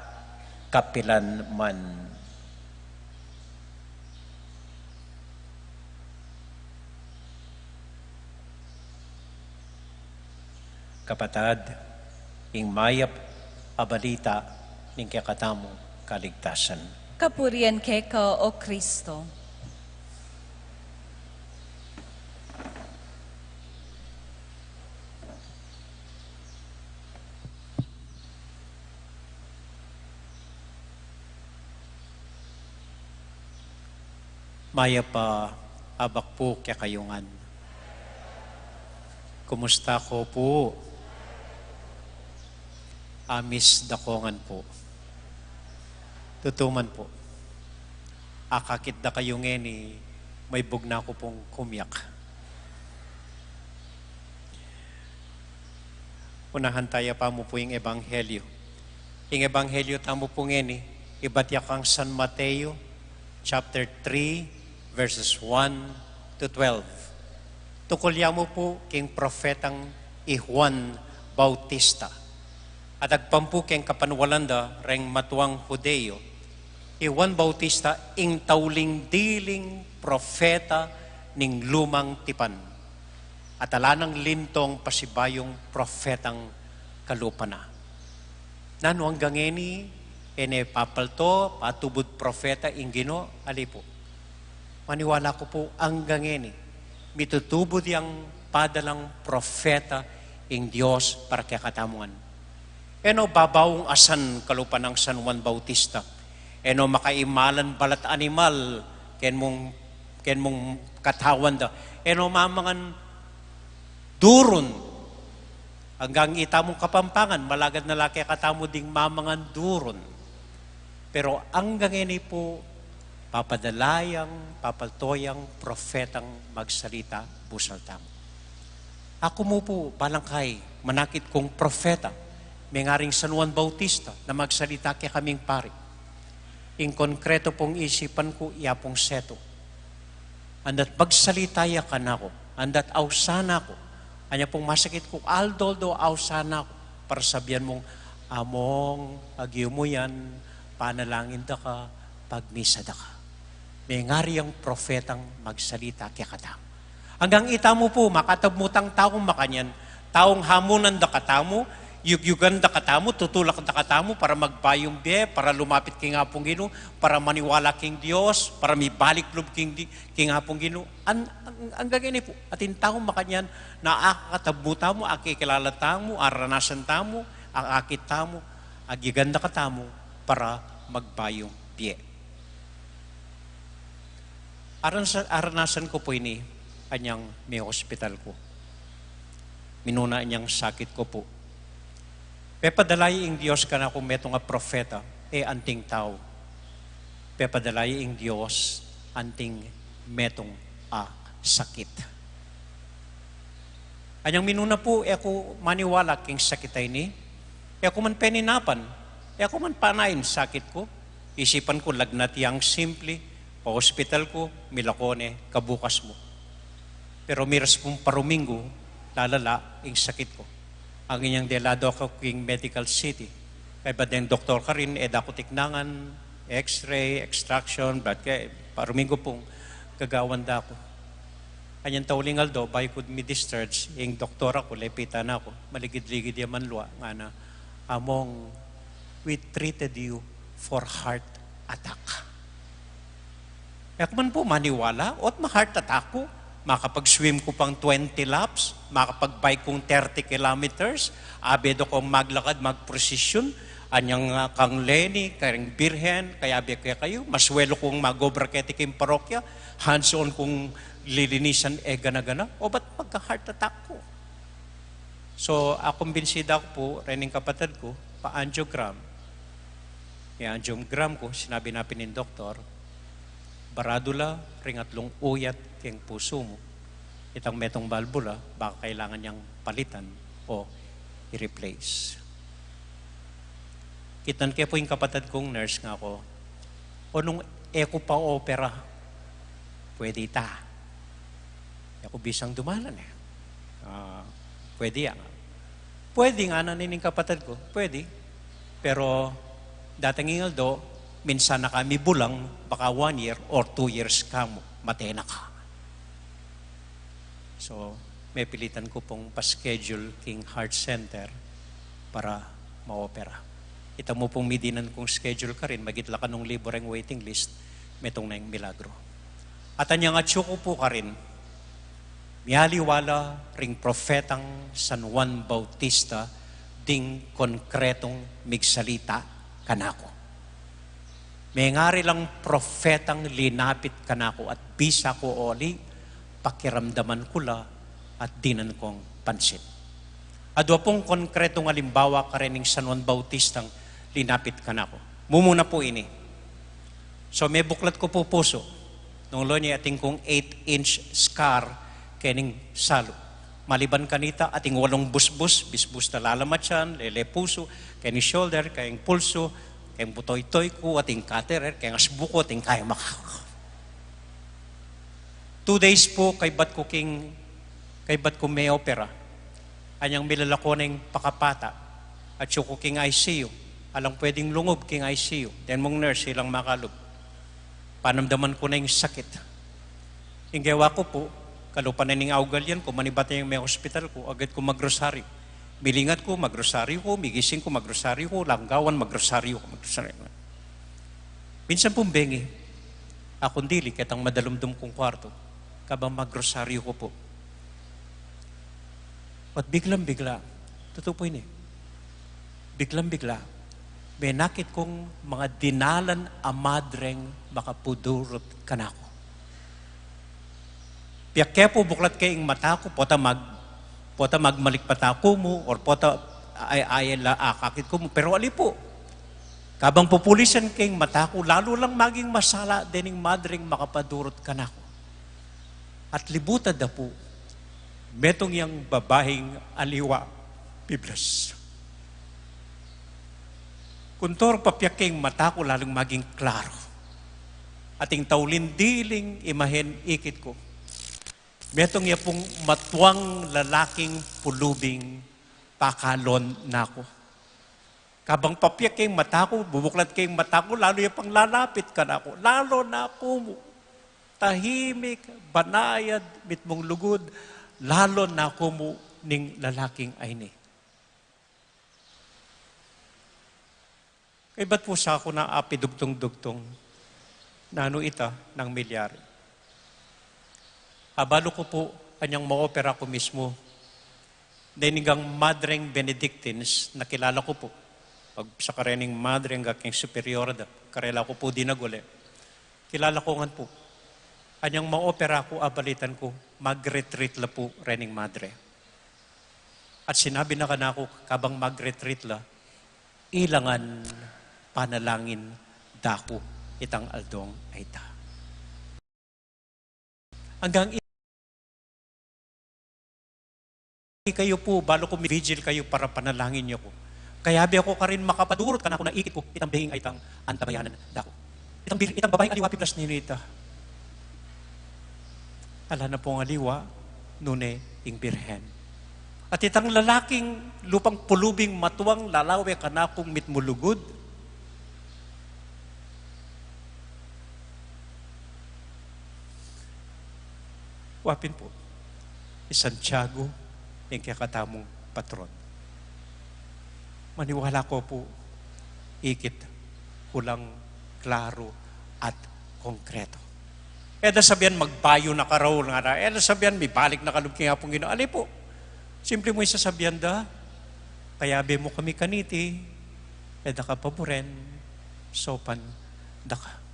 kapilan man. Kapatad, ing mayap a balita ning kekatamung kaligtasan. Kapurian keka, O Kristo. Mayap a abak pu kekayu ngan. Kumusta ko pu? Amis da ko ngan pu. Tutu man pu. Akakit da kayu ngeni, maibug na ku pung kumiak. Unahan taya pa mu pu ing Ebanghelyo. Ing Ebanghelyo tamu pu ngeni, ibat ya kang San Mateo, chapter three, verses one to twelve. Tukul ya mu pu king propetang i Juan Bautista. At agpang pu keng kapanwalan da reng matuang Hudeo, i Juan Bautista ing tauling diling propeta ning Lumang Tipan. At ala nang lintong pasibayung propetang kalupa na. Nanu, anggang ngeni e ne papalto, patubud propeta ing Ginu? Ali pu. Maniwala ku pu anggang ngeni mitutubud yang padalang propeta ing Dios para kekatamu ngan. E no babaung asan kalupa nang San Juan Bautista. E no makaimalan balat animal, ken mung Ken mung katawan da, e no mamangan durun. Anggang ita mung Kapampangan, malagad na la kekatamu ding mamangan durun. Pero anggang ini pu, papadala yang, papalto yang propetang magsalita busal tamu. Aku mu pu, balangkai, manakit kung propeta, mengaring San Juan Bautista, na magsalita kekaming pari. Ing konkreto pung isipan ku, iya pung setu. Andat magsalita ya kanaku, andat ausan aku. Anya pung masakit ku, aldo-aldo ausan aku. Para sabian mung, "Among, agyu mu yan, panalangin da ka, pagmisa da ka." Mengari yang propetang magsalita kekatamu. Anggang ita mu pu, makatabmu tang taung makanyan, taung hamunan da katamu, yugyugan da katamu, tutulak da katamu para magbayung bie, para lumapit king Apung Ginu, para maniwala king Dios, para mibalik lub king, di-, king Apung Ginu. An-, ang, anggang ini pu, atin taung makanyan, na akatabmu tamu, akikilala tamu, aranasan tamu, akakit tamu, agyugan da katamu, para magbayung bie. Aran sa, aranasan ku pu ini, anyang me-hospital ku. Minuna anyang sakit ku pu. Pepadala ya ing Dios kanaku metung a propeta, e anting tau. Pepadala ya ing Dios anting metung a sakit. Anyang minuna pu, e ku maniwala king sakit a ini, e ku man peninapan, e ku man panayan sakit ku. Isipan ku, lagnat yang simple, pa-hospital ku, milako ne, kabukas mu. Pero miras pung paruminggu, lalala ing sakit ku. Ang inyang delado ku king medical city. Kaybat deng doktor karin, e da ku tiknangan, X-ray, extraction, blood, kaya paruminggu pung gagawan da ku. Anyang tauling aldo, bayu ku mi-discharge, ing doktora ku, lepitan na ku, maligid-ligid ya manlua, ngana, "Among, we treated you for heart attack." E ku man pu maniwala, ot ma-heart attack ku, makapag-swim ku pang twenty laps, makapag-bike kung thirty kilometers, abe da kung maglakad, mag-procession, anyang, ah, kang Leni, kang Birhen, kaya abe kekayu, maswelo kung mag-obra keti king parokya, hands-on kung lilinisan e gana-gana, o ba't magka-heart attack ku? So, akumbinsidu ku pu, rening kapatad ku, pa-angiogram. I-angiogram ku, sinabi na pin ning doktor, baradu la ring atlung uyat keng pusu mu. Itang metung balbula, baka kailangan yang palitan o i-replace. Kitnan ke pu ing kapatad kung nurse, ngana ku, "O nung e ku pa-opera, pwede ita?" E ku bisang dumalan e. "Ah, pwede ya." "Pwede," ngana ning kapatad ku, "pwede. Pero datang ing aldo, minsan na ka mibulang, baka one year or two years ka mu, mate na ka." So, mepilitan ku pung pa-schedule king heart center para ma-opera. Ita mu pung midinan kung schedule karin, magitla ka nung libu reng waiting list, metung na ing milagru. At anyang atyu ku pu karin, mialiwa la ring propetang San Juan Bautista ding konkretong migsalita kanaku. Mengari lang propetang linapit kanaku at bisa ku oli, pakiramdaman ku la at dinan kung pansin. Adwa pung konkretong alimbawa karening San Juan Bautistang linapit kanaku. Mumuna pu ini. So, mebuklat ku pu pusu. Nung loni atin kung eight inch scar kening salu. Maliban kanita, ating walung busbus, bisbus na lalamat yan, lele pusu, keni shoulder, keng pulsu, keng butoytoy ku, ating catheter, keng asbu ku, ating kaya maka-. Two days pu, kaybat ku king, kaybat ku me-opera. Anyang milalako na ing pakapata. Atyu ku king I C U. Alang pwedeng lungub king I C U. Then mung nurse, ilang makalub. Panamdaman ku na ing sakit. Ing gewa ku pu, kalupa na ning augal yan ku, manibat yang me-hospital ku, agad ku magrosaryu. Milingat ku, magrosaryu ku, migising ku, magrosaryu ku, langgawan, magrosaryu ku, magrosaryu ku. Minsan pung bengi, akung dili ketang madalumdum kung kwartu, kabang magrosaryu ku pu. At biglang-bigla, tutu pu ini, biglang-bigla, menakit kung mga dinalan a madreng makapudurut kanaku. Piake pu buklat ke ing mata ku, pota mag-, pota magmalik mata ku mu, or pota ay, ay la akakit ku mu. Pero ali pu, kabang pupulisan ke ing mata ku, lalu lang maging masala dening madreng makapadurut kanaku. At libutan da pu, metung yang babaing aliwa, piblas. Kuntor papiake ing mata ku, lalung maging klaro. At ing tauling diling imahen ikit ku, metung ya pung matuang lalaking pulubing pakalon naku. Kabang papiake ing mata ku, bubuklat ke ing mata ku, lalu ya pang lalapit kanaku. Lalo naku mu, tahimik, banayad, mitmung lugud, lalo naku mu ning lalaking ayni. Kaybat pu sa ku na apidugtung-dugtung, nanu ita nang milyari. Abalu ku pu, anyang maopera ku mismu, dening madreng Benedictines, nakilala ku pu. Pag sa karening madre, angga king superior da, karela ku pu dinagul e. Kilala ku ngan pu. Anyang maopera ku, abalitan ku, mag-retreat la pu rening madre. At sinabi na kanaku, kabang mag-retreat la, ilangan panalangin da ku itang aldong ayta. Anggang i-, kayu pu, balu ku mi-vigil kayu para panalangin yu ku. Kayabe ku karin makapadurut kanaku na ikit ku, itang beng aytang antabayanan da ku. Itang bir-, itang babaing aliwa, piblas, ninu ita. Ala na pung aliwa, nune ing Birhen. At itang lalaking lupang pulubing matuang lalawe kanakung mitmulugud. Wa pin pu, i Santiago, ing kekatamung patron. Maniwala ku pu, ikit ku lang klaro at konkreto. E da sabian, "Magbayu na ka raul," ngara. E da sabian, "Mibalik na ka lub king Apung Ginu." Ali pu, simple mu ing sasabian da, "Kayabe mu kami kaniti, e da ka paburen, saupan da ka."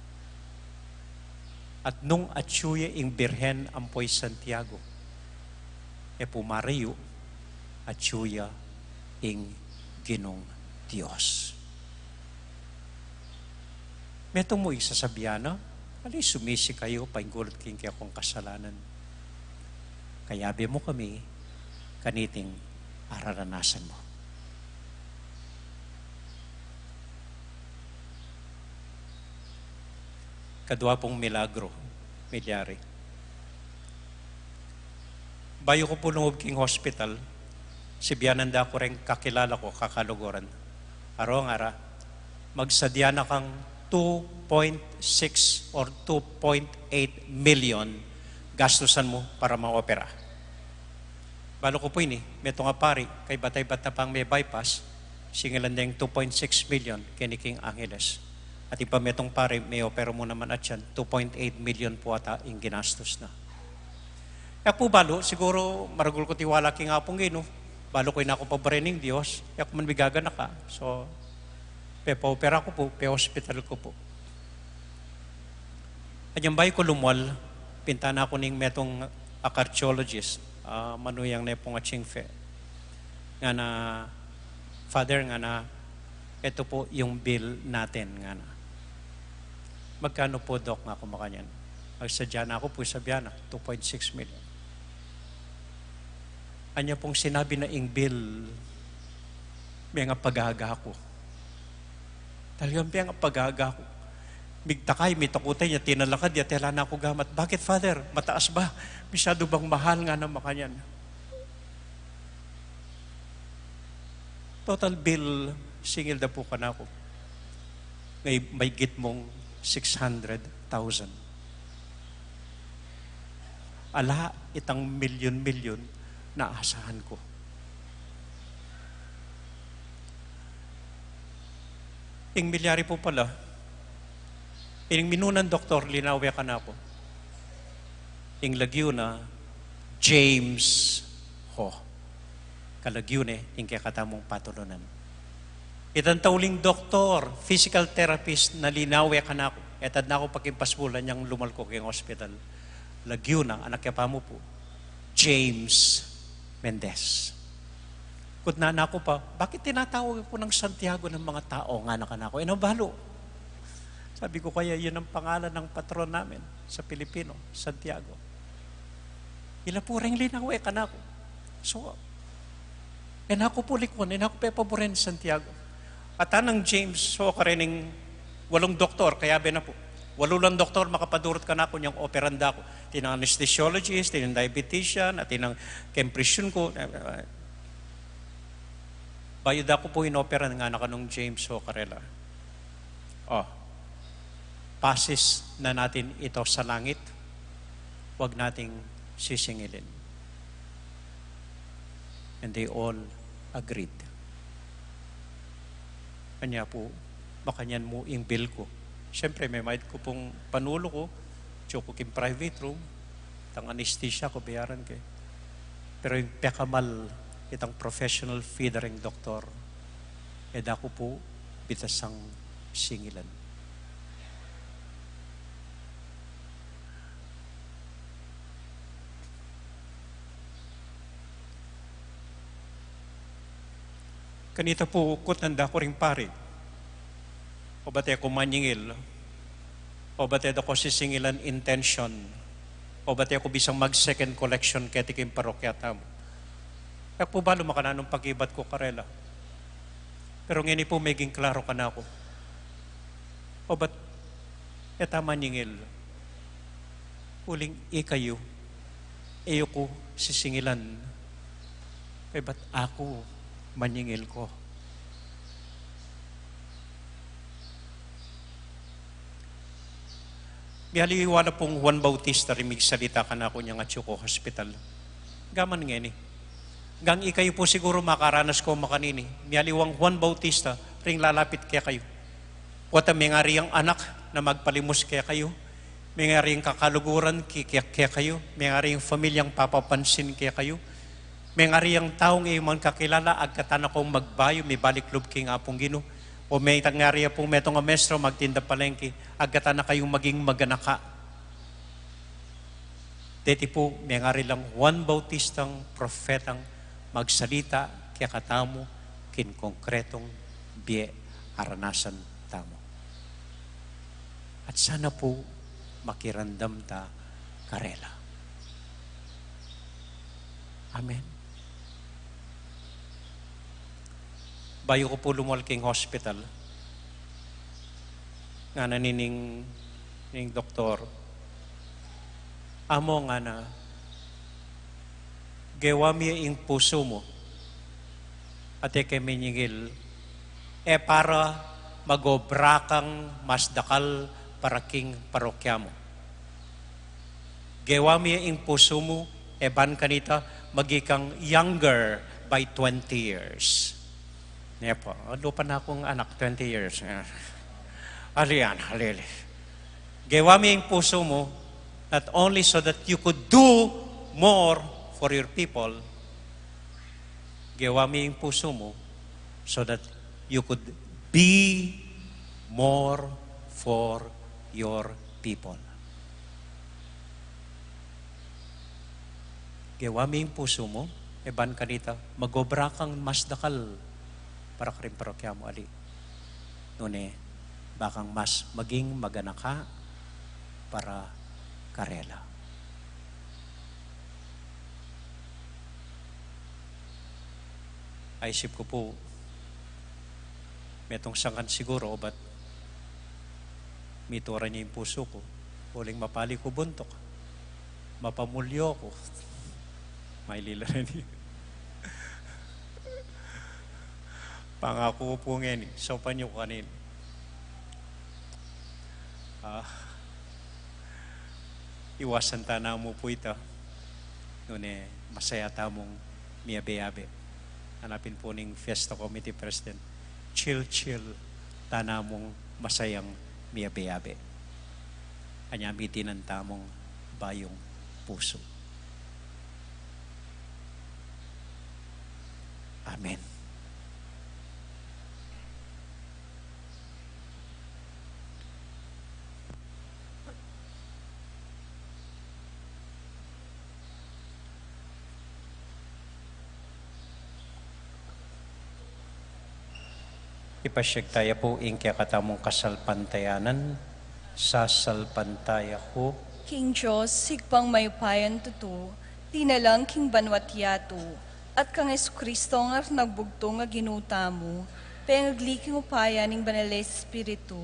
At nung atyu ya ing Birhen ampo i Santiago, e pu marayu, atyu ya ing Ginung Dios. Metung mu ing sasabian na, "Ali, sumisi kayu, painggulut king kekong kasalanan. Kayabe mu kami kaniting araranasan mu." Kadwa pung milagro, milyari. Bayu ku pu lungub king hospital, sibianan da ku reng kakilala ku, kakaluguran. Aro ngara, "Magsadia na kang two point six or two point eight million gastusan mu para maopera." Balu ku pu ini, metung a pari, kaybat-aybat na pang me-bypass, singilan deng two point six million keni king Angeles. At ing pa metung pari, me-opera mu naman atyan, two point eight million pu ata ing ginastus na. E ku pu balu, siguru maragul ku tiwala king Apung Ginu, balu ku ina ku pa buri ning Dios, e ku man migaganaka. So, pepa-opera ku pu, pe-hospital ku pu. Anyang bayu ku lumual, pinta na ku ning metung a cardiologist, a, manuyang ne pung atsing fe. Ngana, "Father," ngana, "eto po yung bill natin," ngana. "Magkano po, Doc?" nga ku makanyan. Magsadya na ku pu, sabian na, "Two point six million." Anya pung sinabi na ing bill, mengapagaga ku. Talagang mengapagaga ku. Migtakay, mitakutay nya, tinalakad ya, tela na ku gamat. "Bakit, Father? Mataas ba? Masyado bang mahal?" ngana makanyan. Total bill, singil da pu kanaku, ngeni maygit mung six hundred thousand. Ala itang milyon-milyon na asahan ku. Ing milyari pu pala, ing minunang doktor, linawe kanaku, ing lagyu na James Ho. Kalagyu ne ning kekatamung patulunan. Itang tauling doktor, physical therapist, na linawe kanaku, etad na ku pakipasbulan yang lumal ku king hospital. Laguna, anak ya pa mu pu, James Mendez. Kutnan ku pa, "Bakit tinatawag pu nang Santiago ng mga tao?" ngana kanaku. E na balu. Sabi ku, "Kaya yun ang pangalan ng patron namin sa Pilipino, Santiago." Ila pu ring linawe kanaku. So, e na ku pu likwan, e na ku pepaburen Santiago. At anang James, so, karening walung doktor, kayabe na pu. Walu lang doktor makapadurut kanaku nyang operan da ku. Atin nang anesthesiologist, atin nang diabetician, atin nang kemprisyun ku. Bayu da ku pu inoperan, ngana kanung James, so, karela, "O, pasis na natin ito sa langit, wag nating sisingilin." And they all agreed. Anya pu, makanyan mu ing bill ku. Siyempre, memayad ku pung panulu ku, atyu ku king private room, itang anesthesia ku, bayaran ke. Pero ing pekamal, itang professional fee da ring doktor, e da ku pu bitasang singilan. Kanita pu, kutnan da ku ring pari, "Obat e ku manyingil? Obat e da ku sisingilan intention? Obat e ku bisang mag-second collection keti king parokya tamu?" E ku pu balu makananung pakibat ku karela. Pero ngeni pu meging klaro kanaku. Obat e ta manyingil? Uling ikayu, e yu ku sisingilan, kaybat aku manyingil ko. Mialiwa na pung Juan Bautista ring migsalita kanaku nyang atyu ku hospital. Gaman ngeni. Gang ikayu pu siguru makaranas ko makanini. Mialiwang Juan Bautista ring lalapit kekayu. Wata mengari yang anak na magpalimus kekayu. Mengari yang kakaluguran ki-, ke-, kekayu. Mengari yang pamilyang papapansin kekayu. Mengari yang taung e yu man kakilala, agkatan na kong magbayu, mibalik lub king Apung Ginu. O mengari ya pung metung a maestro magtinda palengke, agkatan na kayung maging maganaka. Deti pu, mengari lang Juan Bautistang propetang magsalita kekatamu king konkretong bie a ranasan tamu. At sana pu makiramdam ta karela. Amen. Bayu ku pu lumwal king hospital, ngana ning, ning doktor, "Amo," ngana, "gewa mi ing pusu mu at e ke minyingil, e para magobra kang mas dakal para king parokya mu. Gewa mi ing pusu mu, e ban kanita maging kang younger by twenty years." Nepo, lupa na kung anak, twenty years. Ali yan, ali, ali. "Gewa mi ing pusu mu, not only so that you could do more for your people, gewa mi ing pusu mu so that you could be more for your people." Gewa mi ing pusu mu, e ban kanita magobra kang mas dakal para karing parokya mu, ali. Nune, ba kang mas maging maganaka para karela. Aisip ku pu, metung sangkan siguro, obat mitura ne ing pusu ku, uling mapali ku buntuk, mapamulyo ku. Mailila rin. Pangaku pu ngeni, saupan yu kanini. Ah, iwasan ta na mu pu ita. Nune, masaya tamung miyabe-yabe. Anya pin pu ning fiesta committee president, chill-chill ta na mung masayang miyabe-yabe. Anya mitinan tamung bayung pusu. Amen. Ipasyag taya pu ing kekatamung kasalpantayanan. Sasalpantaya ku king Dios, Ibpang mayupayang tutu, linalang king banua't yatu, at kang Jesucristo a Anak nang bugtung a Ginu tamu, pengagli king upaya ning Banal a Espiritu,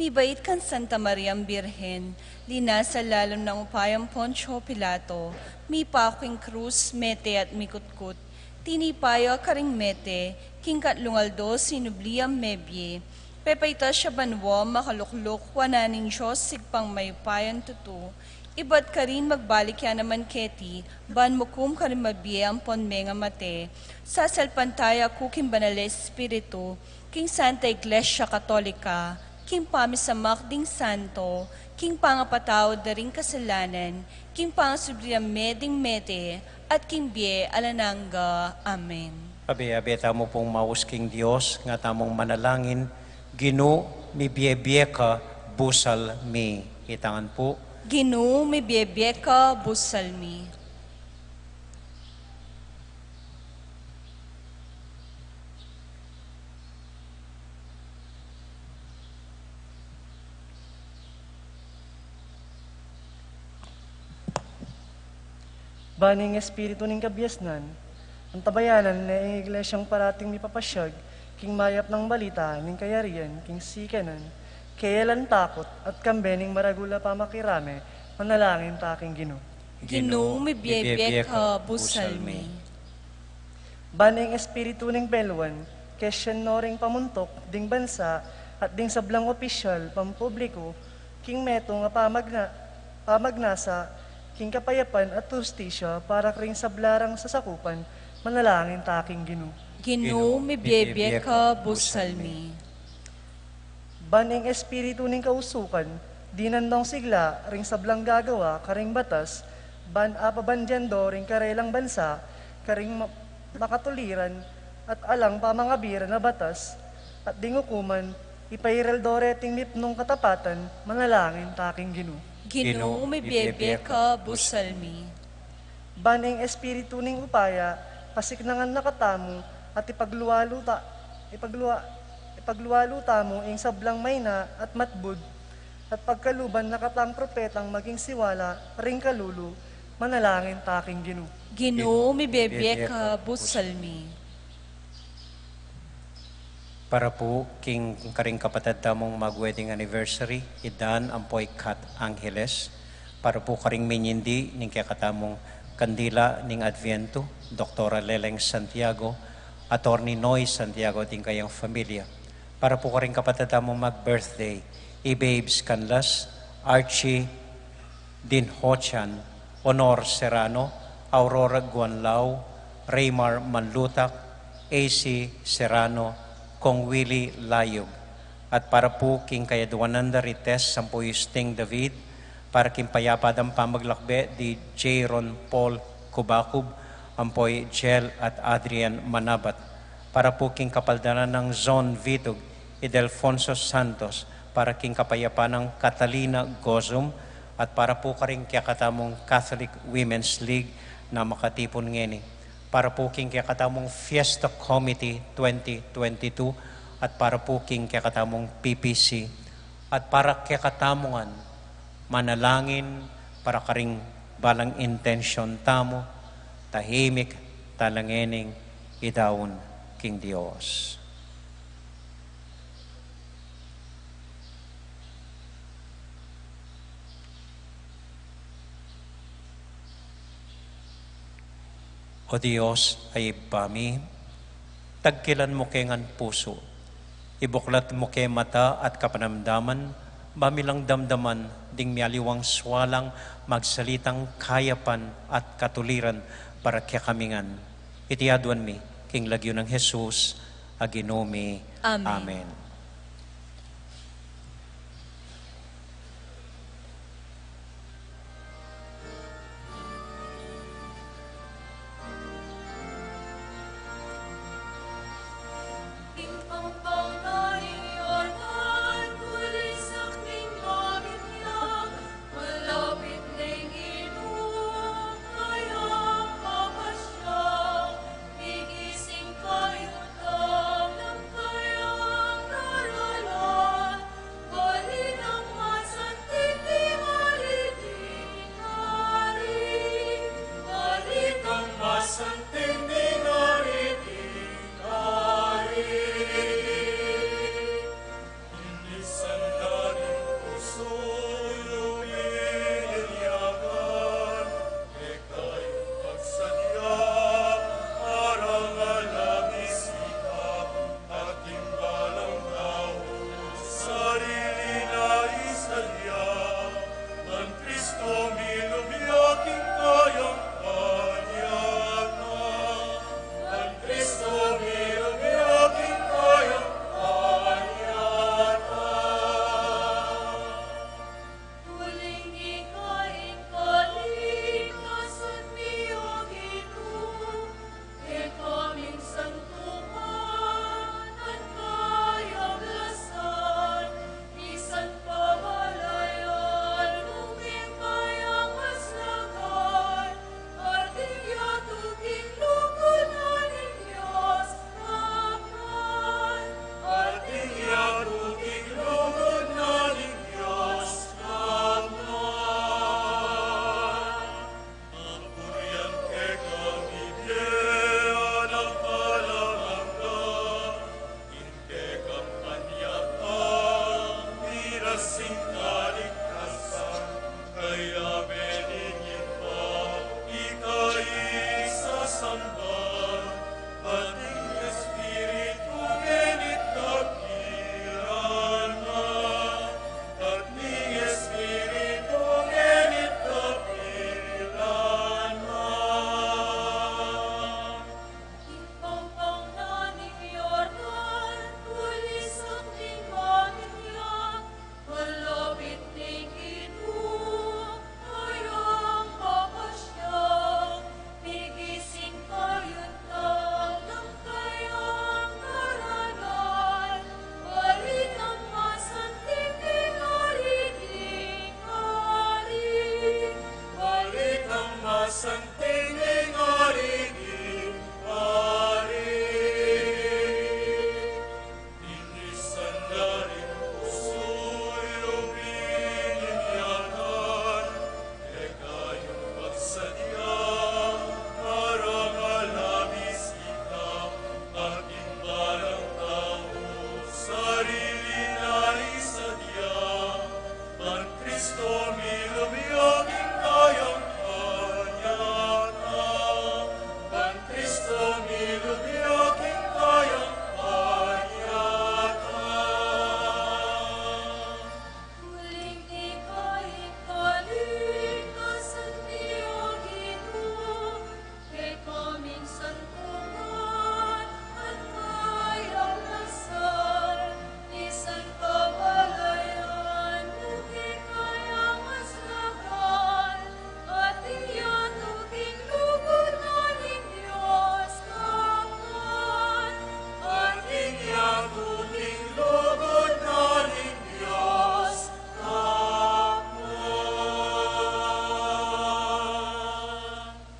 mibait kang Santa Mariang Birhen, linasa lalam ning upayang Poncio Pilato, mipaku king krus, mete at mikutkut, tinipa ya karing mete, king katlung aldo sinubli yang mebie, pepaitas ya banua, makalukluk wanan ning Dios Ibpang mayupayang tutu, ibat karin magbalik ya naman keti, ban mukum karing mabie ampon mengamate. Sasalpantaya ku king Banal a Espiritu, king Santa Iglesia Katolika, king pamisamak ding santo, king pangapatawad da ring kasalanan, king pangasubli ding mete, at king bie alang angga. Amen. Abe-abe tamu pung maus king Dios, nga tamung manalangin, Ginu, mibie-bie ka, busal mi. Itangan pu. Ginu, mibie-bie ka, busal mi. Ban ing espiritu ning kabiasnan, antabayanan ne ing Iglesyang parating mipapasyag king mayap nang balita ning kayarian king sikenan, kaya alang takut at kambe ning maragul a pamakirame, manalangin ta king Ginu. Ginu, mibie-bie ka, busal mi. Ban ing espiritu ning beluan, kesian no ring pamuntuk ding bansa at ding sablang opisyal pampubliku, king metung a pamagna-, pamagnasa, king kapayapan at hustisya para karing sabla rang sasakupan, manalangin ta king Ginu. Ginu, mibie-bie ka, busal mi. Ban ing espiritu ning kausukan, dinan dong sigla ring sablang gagawa karing batas, ban apabandian do ring karelang bansa karing ma-, makatuliran at alang pamangabiran a batas, at ding ukuman, ipairal do reting mipnung katapatan, manalangin ta king Ginu. Ginu, mibie-bie ka, busal mi. Ban ing espiritu ning upaya, pasiknangan na katamu, at ipaglualu ta-, ipaglua-, ipaglualu tamu ing sablang maina at matbud, at pagkaluban na katang propetang maging siwala ring kalulu, manalangin ta king Ginu. Ginu, mibie-bie ka, busal mi. Para pu king karing kapatad tamung mag-wedding anniversary, i Dan ampo i Kat Angeles. Para pu karing minyindi ning kekatamung kandila ning Adviento, Doktora Leleng Santiago, Attorney Noy Santiago at ing kayang familia. Para pu karing kapatad tamung mag-birthday, i Babes Canlas, Archie Din Ho Chan, Honor Serrano, Aurora Guanlao, Raymar Manlutak, A C Serrano, Kong Willie Layug. At para pu king kayaduanan da Rites ampo i Sting David, para king payapa dang pamaglakbe di Jayron Paul Cubacub, ampo i Jel at Adrian Manabat. Para pu king kapaldanan nang Zon Vitug, i Delfonso Santos, para king kapayapa nang Catalina Gozum, at para pu karing kekatamung Catholic Women's League na makatipun ngeni, para pu king kekatamung Fiesta Committee twenty twenty-two, at para pu king kekatamung P P C, at para kekatamu ngan, manalangin para karing balang intensyon tamu, tahimik tala ngening idaun king Dios. O Dios a Ibpa mi, tagkilan mu ke ngan pusu, ibuklat mu ke mata at kapanamdaman, ba mi lang damdaman ding mialiwang sualang magsalitang kayapan at katuliran para kekami ngan. Iti aduan mi king lagyu nang Jesus a Ginu mi. Amen. Amen.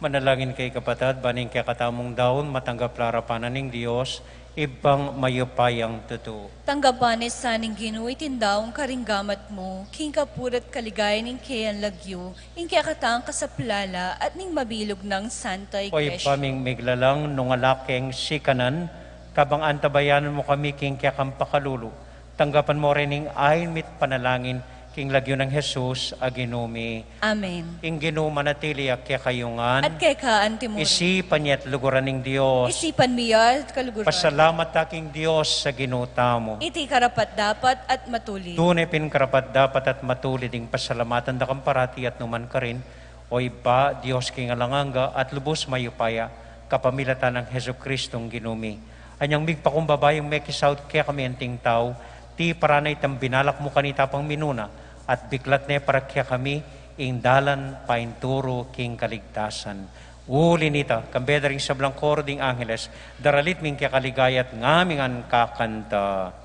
Manalangin kayu, kapatad, ban ing kekatamung daun matanggap la arapan na ning Dios, Ibpang mayupayang tutu. Tanggapan na sa ning Ginu iting daun karing gamat mu, king kapurian at kaligayan ning keyang lagyu, ing kekatang kasaplalan at ning mabilug nang Santa Iglesia. O Ibpa ming miglalang, nung ala keng sikanan, kabang antabayanan mu kami king kekang pakalulu, tanggapan mu rin ing ain mi't panalangin, king lagyu nang Jesus a Ginu mi. Amen. Ing Ginu manatili ya kekayu ngan. At keka antimurin. Isipan ya at luguran ning Dios. Isipan mi ya at kaluguran. Pasalamat ta king Dios a Ginu tamu. Iti karapat-dapat at matulid. Tune pin karapat-dapat at matulid ing pasalamatan da kang parati at nukarin man, O Ibpa, Dios king alang angga at lubus mayupaya, kapamilatan nang Jesucristong Ginu mi. Anyang migpakumbaba yang mekisaut kekami anting tau, tiparan na itang binalak mu kanita pang minuna, at biklat ne para kekami ing dalan painturu king kaligtasan. Uli nita, kambe da ring sablang koro ding angeles, daralit mi ing kekaligaya at ngaming ngan kakanta.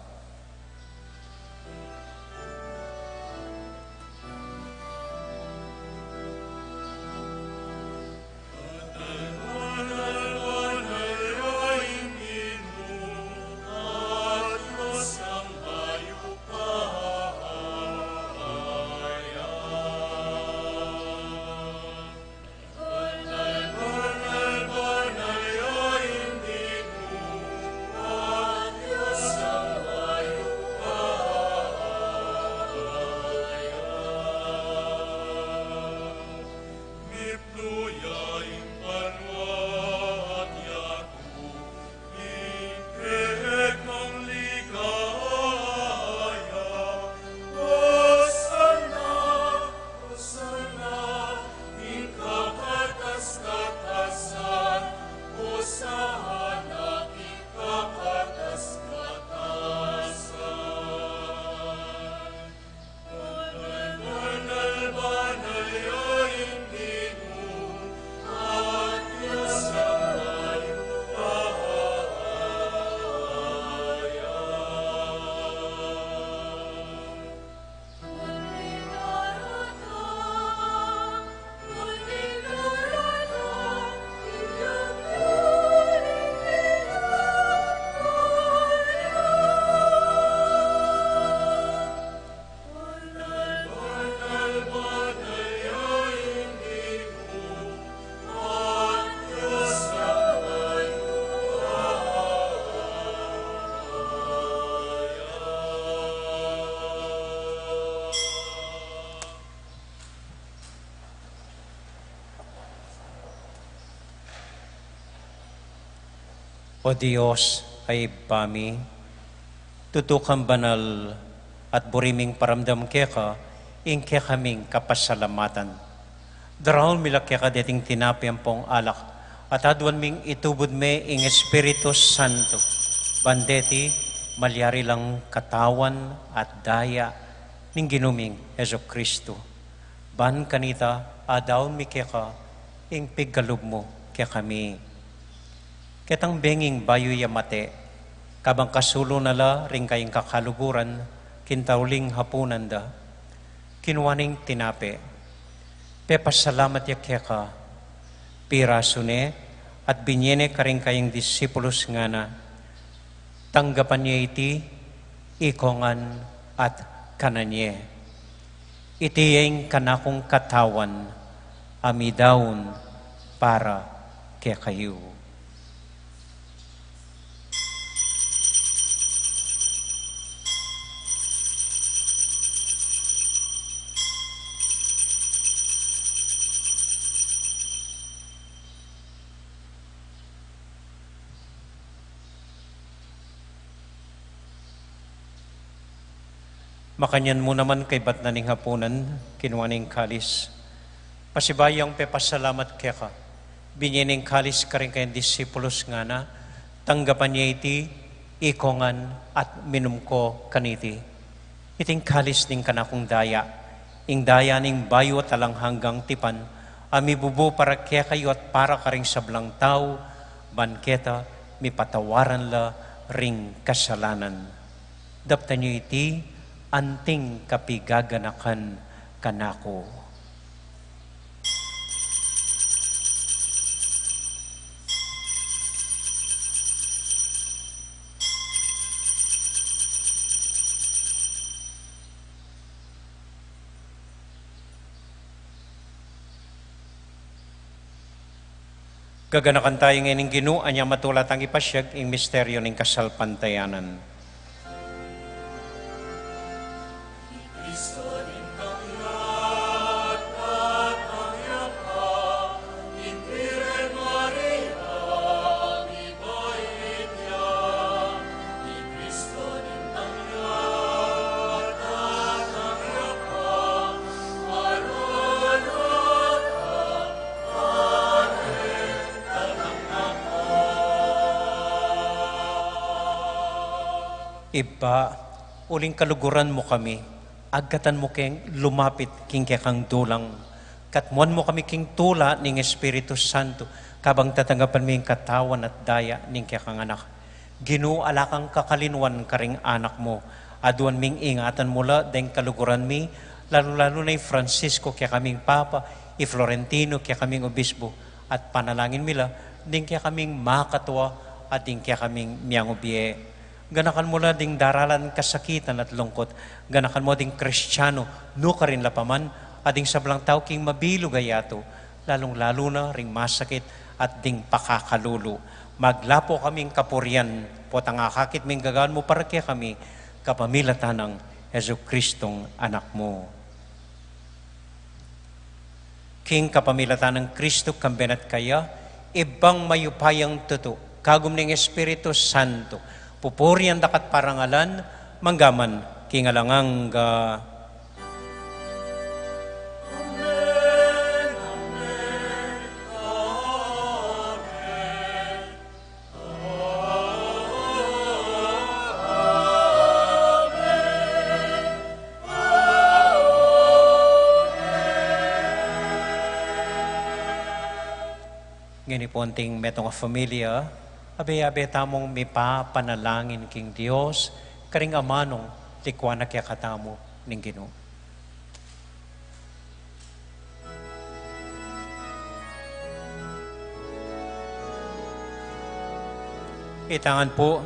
O Dios a Ibpa mi, tutu kang banal at buri ming paramdam keka ing kekaming kapasalamatan. Daraun mi la keka deting tinape ampong alak, at aduan ming itubud me ing Espiritu Santo, ban deti malyari lang katawan at daya ning Ginu ming Jesucristo. Ban kanita, adaun mi keka ing pigkalub mu kekami. Ketang benging bayu ya mate, kabang kasulu na la ring kayang kakaluguran, king tauling hapunan da, kinua neng tinape, pepasalamat ya keka, pirasu ne, at binye ne karing kayang disipulus, ngana, tanggapan ye iti, ikongan at kanan ye. Iti ing kanakung katawan a midaun para kekayu. Makanyan mu naman kaybat na ning hapunan, kinua ne ing kalis. Pasibayu yang pepasalamat keka, binye ne ing kalis karing kayang disipulus, ngana, tanggapan ye iti, ikongan at minum ko kaniti. Iti ing kalis ning kanakung daya, ing daya ning bayu at alang hanggang tipan, a mibubu para kekayu at para karing sablang tau, ban keta mipatawaran la ring kasalanan. Daptan yu iti anting kapigaganakan kanaku. Gaganakan tamu ngeni ning Ginu, anya matula tang ipasiag ing misteryu ning kasalpantayanan. Ibpa, uling kaluguran mu kami, agkatan mu keng lumapit king kekang dulang, katmuan mu kami king tula ning Espiritu Santo, kabang tatanggapan mi ing katawan at daya ning kekang Anak. Ginu, ala kang kakalinwan karing anak mu. Aduan ming ingatan mu la deng kaluguran mi, lalu-lalu na i Francisco, kekaming Papa, i Florentino, kekaming Obispo, at panalangin mi la ding kekaming makatua at ding kekaming miangubie. Ganakan mu la ding daralan kasakitan at lungkut. Ganakan mu ding Kristiano, nukarin la pa man, at ding sablang tau king mabilug a yatu, lalung-lalu na ring masakit at ding pakakalulu. Maglapo kaming kapurian, potang akakit ming gagawan mu para kekami, kapamilatan nang Jesucristong Anak mu. King kapamilatan nang Kristo, kambe na at kaya, Ibpang mayupayang tutu, kagum ning Espiritu Santo, pupurian da ka at parangalan, mangga man king alang angga. Ngeni pu anting metung a familia, abe-abe tamung mipapanalangin king Dios, karing amanung likuan na kekatamu ning Ginu. Itangan pu.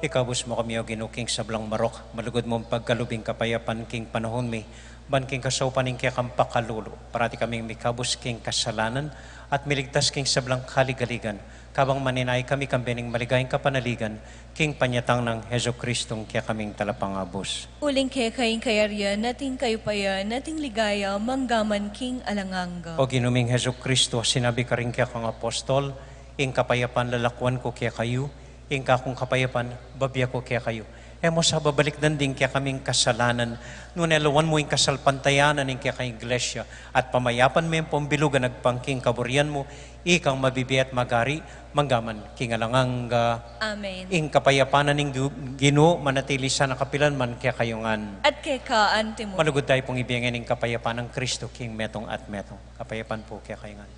Ikabus mu kami, O Ginu, king sablang marok, malugud mung pagkalub ing kapayapan king panahun mi, ban king kasaupan ning kekang pakalulu, parati kaming mikabus king kasalanan, at miligtas king sablang kaligaligan, kabang maninaya kami kambe ning maligayang kapanaligan, king panyatang nang Jesucristong kekaming Talapangabus. Uling keka ing kayarian, at ing kayupayan, at ing ligaya, mangga man king alang angga. O Ginu ming Jesucristo, sinabi karing kekang apostol, ing kapayapan lalakuan ku kekayu, ing kakung kapayapan babie ku kekayu. E mu sa babalikdan ding kekaming kasalanan, nune lawan mu ing kasalpantayanan ning kekang Iglesia, at pamayapan me ampong bilug a agpang king kaburian mu, ikang mabibie at magari, mangga man king alang angga. Amen. Ing kapayapan ning Gu-, Ginu, manatili sana kapilan man kekayu ngan. At keka antimu. Malugud tamu pung ibie ngeni ing kapayapan nang Kristo, king metung at metung. Kapayapan pu kekayu ngan.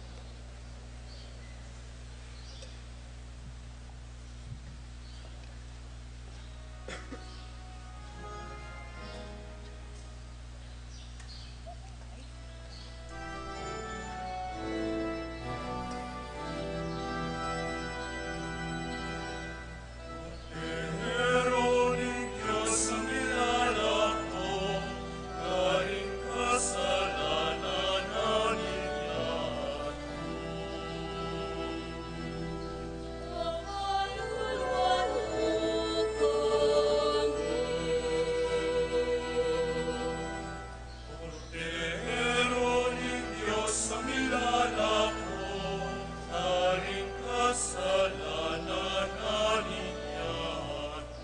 Kordero ning Dios a milalako, karing kasalanan na ning yatu.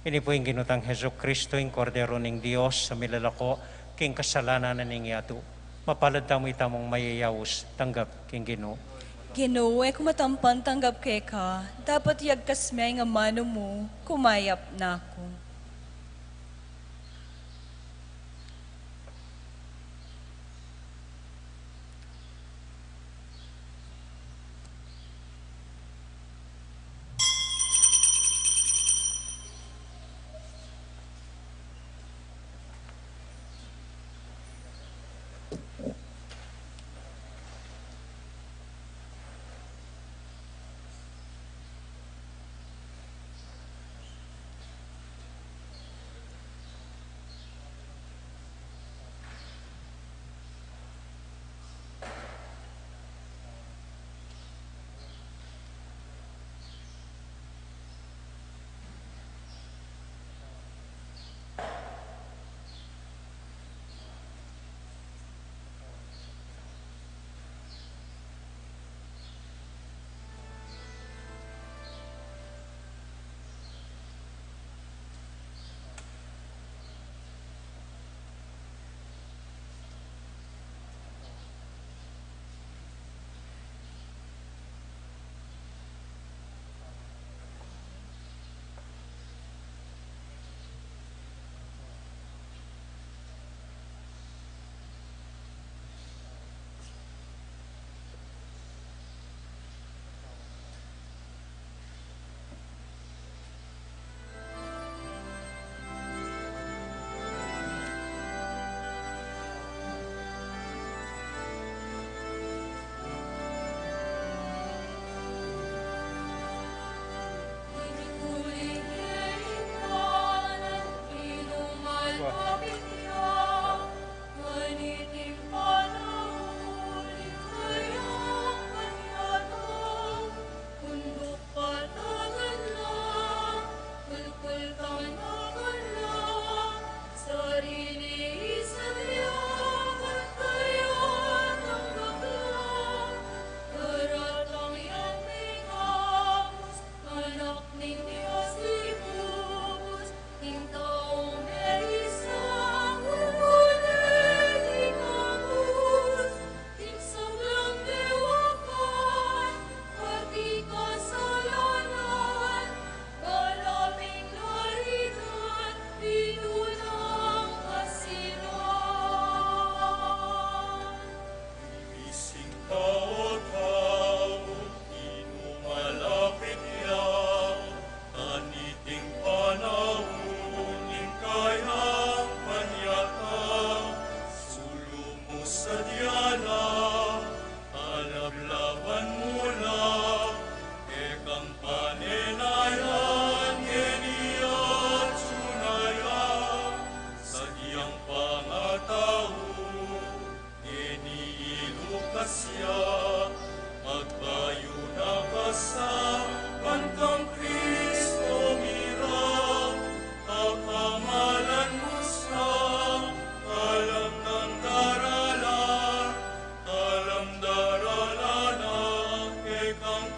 Ini pu ing Ginu tang Jesucristo, ing Kordero ning Dios, a milalako king kasalanan na ning yatu. Mapalad tamu itamung mayayaus tanggap king Ginu. Ginu, e ku matampan tanggap keka, dapot yagkas me ing amanu mu, kumayap na ku.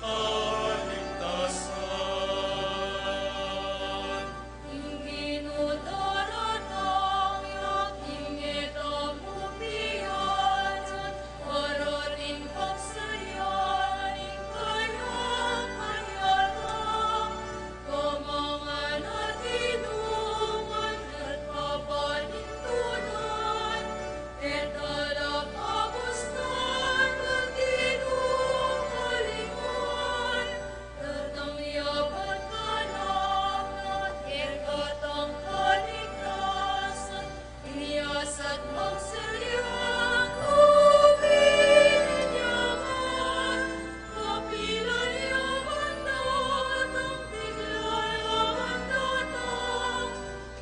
Kaligtasan. Ing Ginu daratang ya, ing e tamu pianan, para ring pagsadya ning kayang panyatang, kamangan at inuman at papanintunan, e tala kabustan ning tinungaliman, datang ya ban kanakan, e katang kaligtasan, inyasat mang salyang umilinyaman, kapilan ya man datang, bigla ya man datang,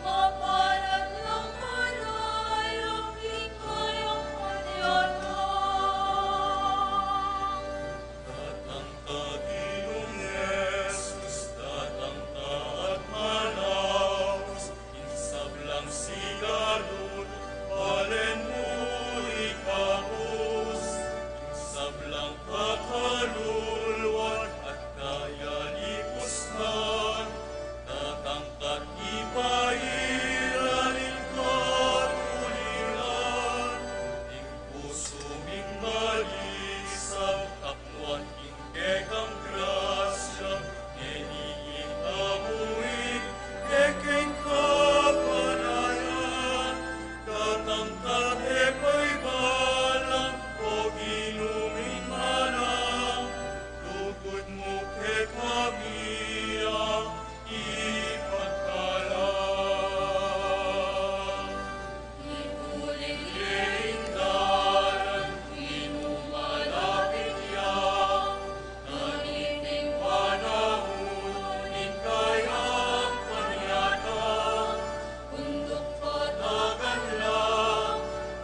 mapalat lang manayap ing kayang panyatang. Datang ka, Ginung Jesus, datang ka at manaus, ing sablang sigalun, balen mu ikabus, ing sablang pakaluluan at kayalipusan, datang ka't ipaira ning katuliran, ing pusu ming malisang, taknuan ing kekang grasya, ngeni itamu ing kekeng kapanayan, datang ka't e paibalang, O Ginu ming manang, lugud mu kekami a ipagkalang. Ituling ye ing dalan, Ginu malapit ya, kaniting panaun ing kayang panyatang, unduk patagan la,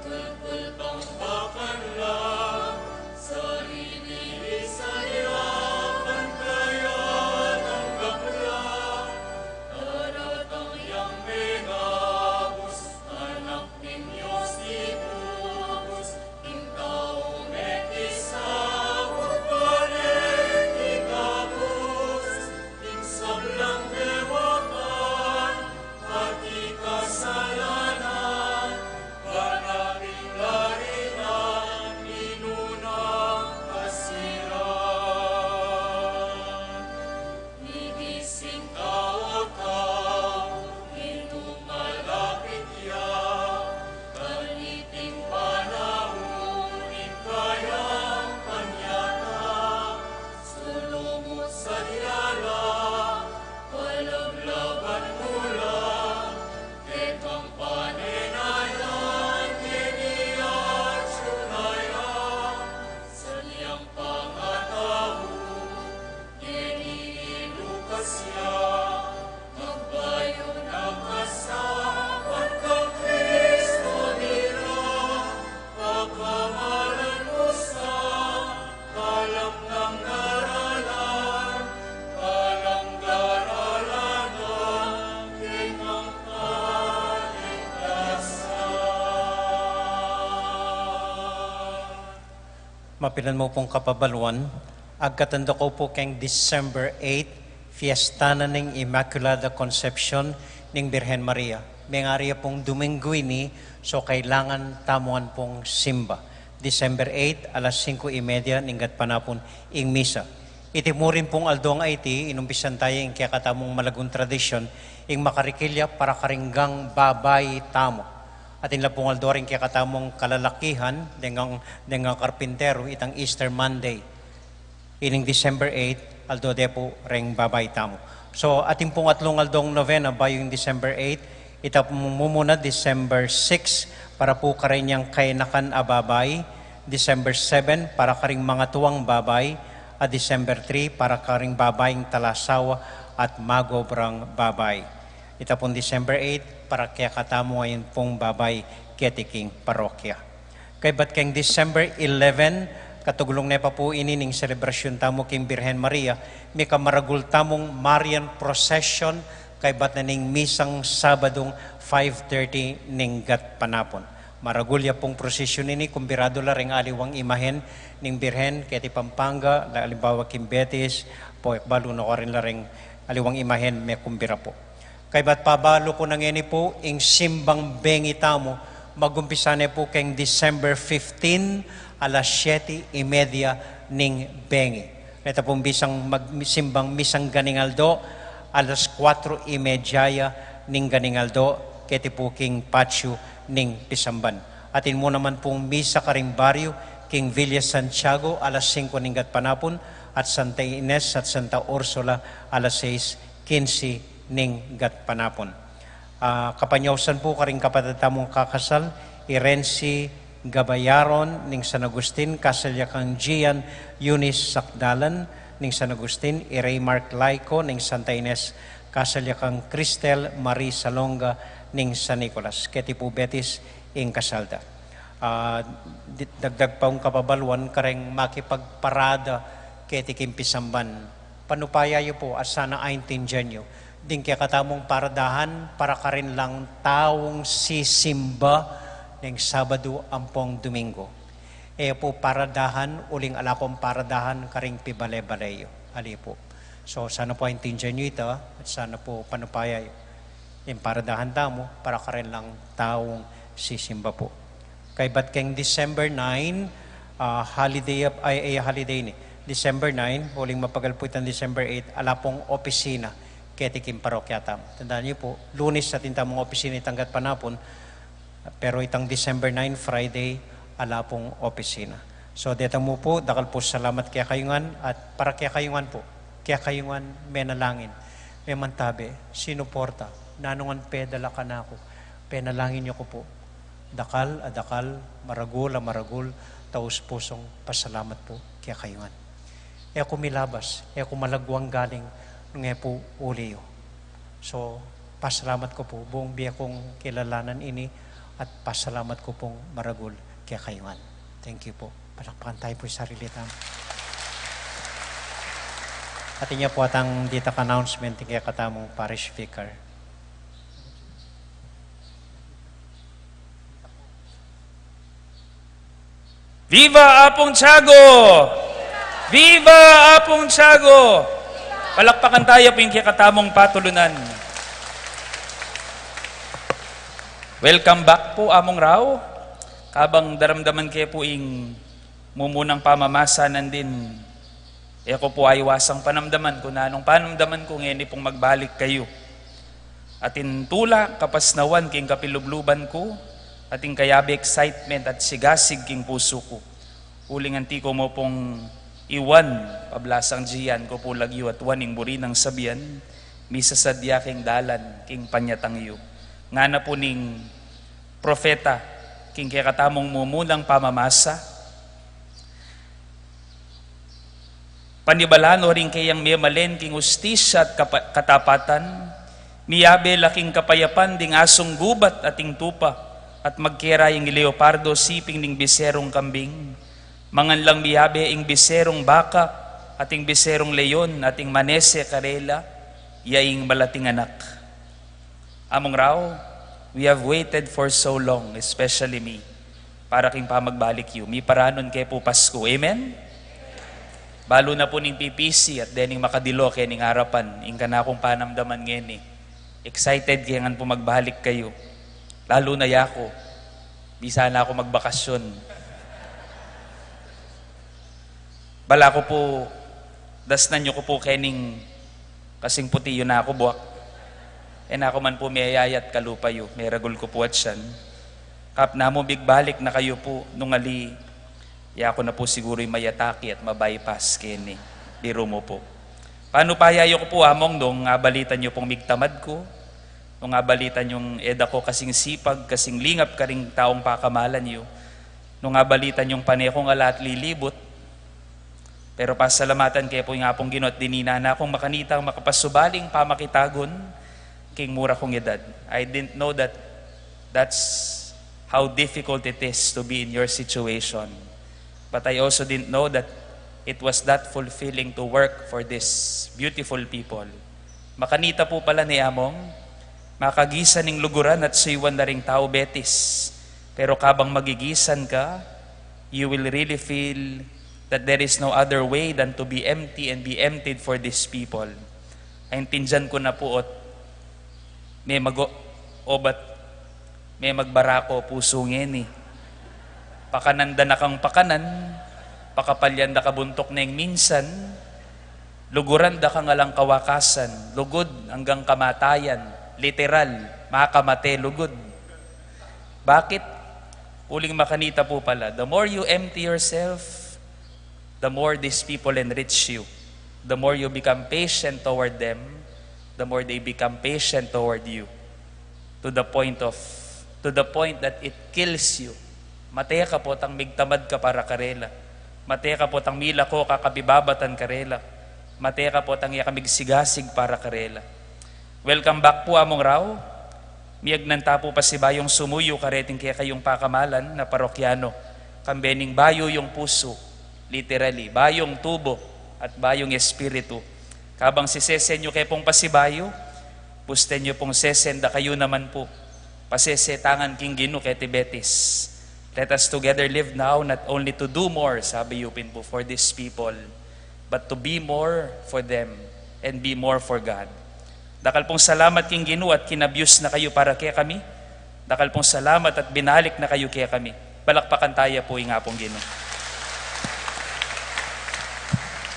tultul tambakan la, sarili isalya ban kaya tanggap la, daratang yang menabus, Anak ning Dios itubus, ing tau mekisawa, balen ikabus ing sablang dewatan, pati kasalanan, para ring lari nang minunang kasiran. Migising ka, O tau, Ginu malapit ya, kaniting panaun ing kayang panyatang, sulu mu sadya la, kalablaban mu la, kekang panenayan, ngeni atyu na ya, salyang pangatau, ngeni ilukas ya, magbayu nang kasapan kang Kristo mira, pakamalan mu sa, kalam nang daralan, kalam daralan na, kekang kaligtasan. Mapilan mu pung kapabaluan, agkatan da ko pu keng December eight, fiesta na ning Immaculada Concepcion ning Birhen Maria. Mengari ya pung Domingo ini, so kailangan tamu ngan pung simba. December eight, alas singko y media ning gatpanapun ing misa. Iti murin pung aldo a iti, inumpisan taya ing kekatamung malagung tradisyun, ing makarikil ya para karing babai tamu. Atin la pung aldo ring kekatamung kalalakihan, deng, deng karpinteru, itang Easter Monday. Ining December eight, aldo de pu reng babai tamu. So, atin pung atlung aldong novena bayu ing December eight, ita pung mumuna December six, para pu karing kayanakan a babai, December seven, para karing mangatuang babai, at December three, para karing babaing talasawa at magobrang babai. Ita pung December eight, para kekatamu ngeni pung babai keti king parokya. Kaybat keng December eleven, katuglung ne pa pu ini ning selebrasyun tamu king Birhen Maria, mikamaragul tamung Marian procession, kaybat na ning misang Sabadung five thirty ning gatpanapun. Maragul ya pung prosesyun ini, kumbiradu la ring aliwang imahen ning Birhen keti Pampanga, la alimbawa king Betis, Poyakbalu, nukarin la ring aliwang imahen mekumbira pu. Kaybat pabalu ku na ngeni pu, ing simbang bengi tamu, magumpisa ne pu keng December fifteen, alas siyete y media ning bengi. Reta pung bisang mag-, simbang misang ganing aldo, alas kuatro y media ya ning ganing aldo, keti pu king patio ning pisamban. Atin mu naman pung misa karing baryu, king Villa Santiago, alas singko ning gatpanapun, at Santa Ines at Santa Ursula, alas sais kinse ning gatpanapun. Ah, kapanyausan pu karing kapatad tamung kakasal, i Renzi Gabayaron ning San Agustin, kasal ya kang Gian Eunice Sakdalan ning San Agustin, i Rey Mark Laico ning Santa Ines, kasal ya kang Cristel Marie Salonga ning San Nicolas. Keti pu Betis ing kasal da. Ah, di-, dagdag pa ung kapabaluan kareng makipagparada keti king pisamban. Panupaya yu pu, at sana aintindian yu ding kekatamung paradahan para karin lang taung sisimba ning Sabadu ampong Domingo. E pu paradahan uling ala pung paradahan karing pibale-bale yu. Ali pu. So, sana pu aintindian yu ita, at sana pu panupaya yu. Ing paradahan tamu para karin lang taung sisimba pu. Kaybat keng December nine, ah, holiday, ay, ay, holiday ini. December nine, uling mapagal pu itang December eight, ala pung opisina keti king parokya tamu. Tandaan yu pu, Lunes atin tamung opisina itang gatpanapun, pero itang December nine, Friday, ala pung opisina. So, deta mu pu, dakal pu salamat kekayu ngan, at para kekayu ngan pu, kekayu ngan menalangin, memantabe, sinuporta, nanu ngan pedala kanaku, penalangin yu ku pu. Dakal a dakal, maragul a maragul, taus pusung pasalamat pu kekayu ngan. E ku milabas, e ku malagwang galing nung e pu uli yu. So, pasalamat ku pu, buung bie kung kilalanan ini, at pasalamat ku pung maragul kekayu ngan. Thank you pu. Palakpakan tayu pu ing sarili tamu. Atin ya pu atang ditak announcement ing kekatamung parish vicar. Viva Apung Tiago! Viva Apung Tiago! Palakpakan tayu pu ing kekatamung patulunan. Welcome back pu, Among Rau. Kabang daramdaman ke pu ing mumunang pamamasa, nandin e ku pu aiwasang panamdaman ku, nanung panamdaman ku ngeni pung magbalik kayu. Atin tula, kapasnawan king kapilubluban ku, atin kayabe excitement at sigasig king pusu ku. Uling anti ku mu pung iwan, pablasang Gian ku pu lagyu at wan ing buri nang sabian, misasadya king dalan king panyatang yu. Ngana pu ning propeta king kekatamung mumunang pamamasa, panibalan o ring keyang memalen king ustisya at kapa-, katapatan, miyabe la king kapayapan ding asung gubat ating tupa, at magkera ing leopardo siping ning biserung kambing, mangan lang miyabe ing biserung baka, ating biserung leon, ating manese karela, ya ing malating anak. Among Rau, we have waited for so long, especially me, para king pamagbalik yu. Miparanun ke pu Pasku. Amen? Balu na pu ning pipisi at dening makadilo kening arapan, ing kanakung panamdaman ngeni. Excited ke ngan pu magbalik kayu. Lalu na yaku, bisa na ku magbakasyun. Bala ku pu, dasnan yu ku pu kening kasing puti yu na ku buak. E na ku man pu meyayat kalupa yu, meragul ku pu at siyan. Kapwa mu, bigbalik na kayu pu, nung ali, yaku na pu siguru ing mayataki at ma-bypass keni. Biru mu pu. Panupaya yu ku pu, Among, nung abalitan yu pung migtamad ku, nung abalitan yung e da ku kasing sipag, kasing lingap karing taung pakamalan yu, nung abalitan yung pane kung ala at lilibut. Pero pasalamatan ke pu ing Apung Ginu at dinina na kung makanitang makapasubaling pamakitagun king mura kung edad. I didn't know that that's how difficult it is to be in your situation. But I also didn't know that it was that fulfilling to work for these beautiful people. Makanita pu pala ne, Among, makagisa ning luguran at suyuan da ring tau Betis. Pero kabang magigisan ka, you will really feel that there is no other way than to be empty and be emptied for these people. Aintindian ku na pu ot me mago-, obat me magbarako pusu ngeni. Pakanan da na kang pakanan, pakapalyan da ka buntuk neng minsan, luguran da kang alang kawakasan, lugud anggang kamatayan, literal, makamate lugud. Bakit? Uling makanita pu pala, the more you empty yourself, the more these people enrich you. The more you become patient toward them, the more they become patient toward you. To the point of, to the point that it kills you. Mate ka potang migtamad ka para karela. Mate ka potang milako ka kabibabatan karela. Mate ka potang ya ka migsigasig para karela. Welcome back pu, Among Rau. Miyagnan ta pu pasibayung sumuyu kareting kekayung pakamalan a parokyano, kambe ning bayu yung pusu, literally, bayung tubo at bayung espiritu. Kabang sisesen yu ke pung pasibayu, busten yu pung sesen da kayu naman pu. Pasese tangan king Ginu keti Betis. Let us together live now, not only to do more, sabi yu pin pu, for these people, but to be more for them and be more for God. Dakal pung salamat king Ginu at kinabus na kayu para kekami. Dakal pung salamat at binalik na kayu kekami. Palakpakan taya pu ing Apung Ginu.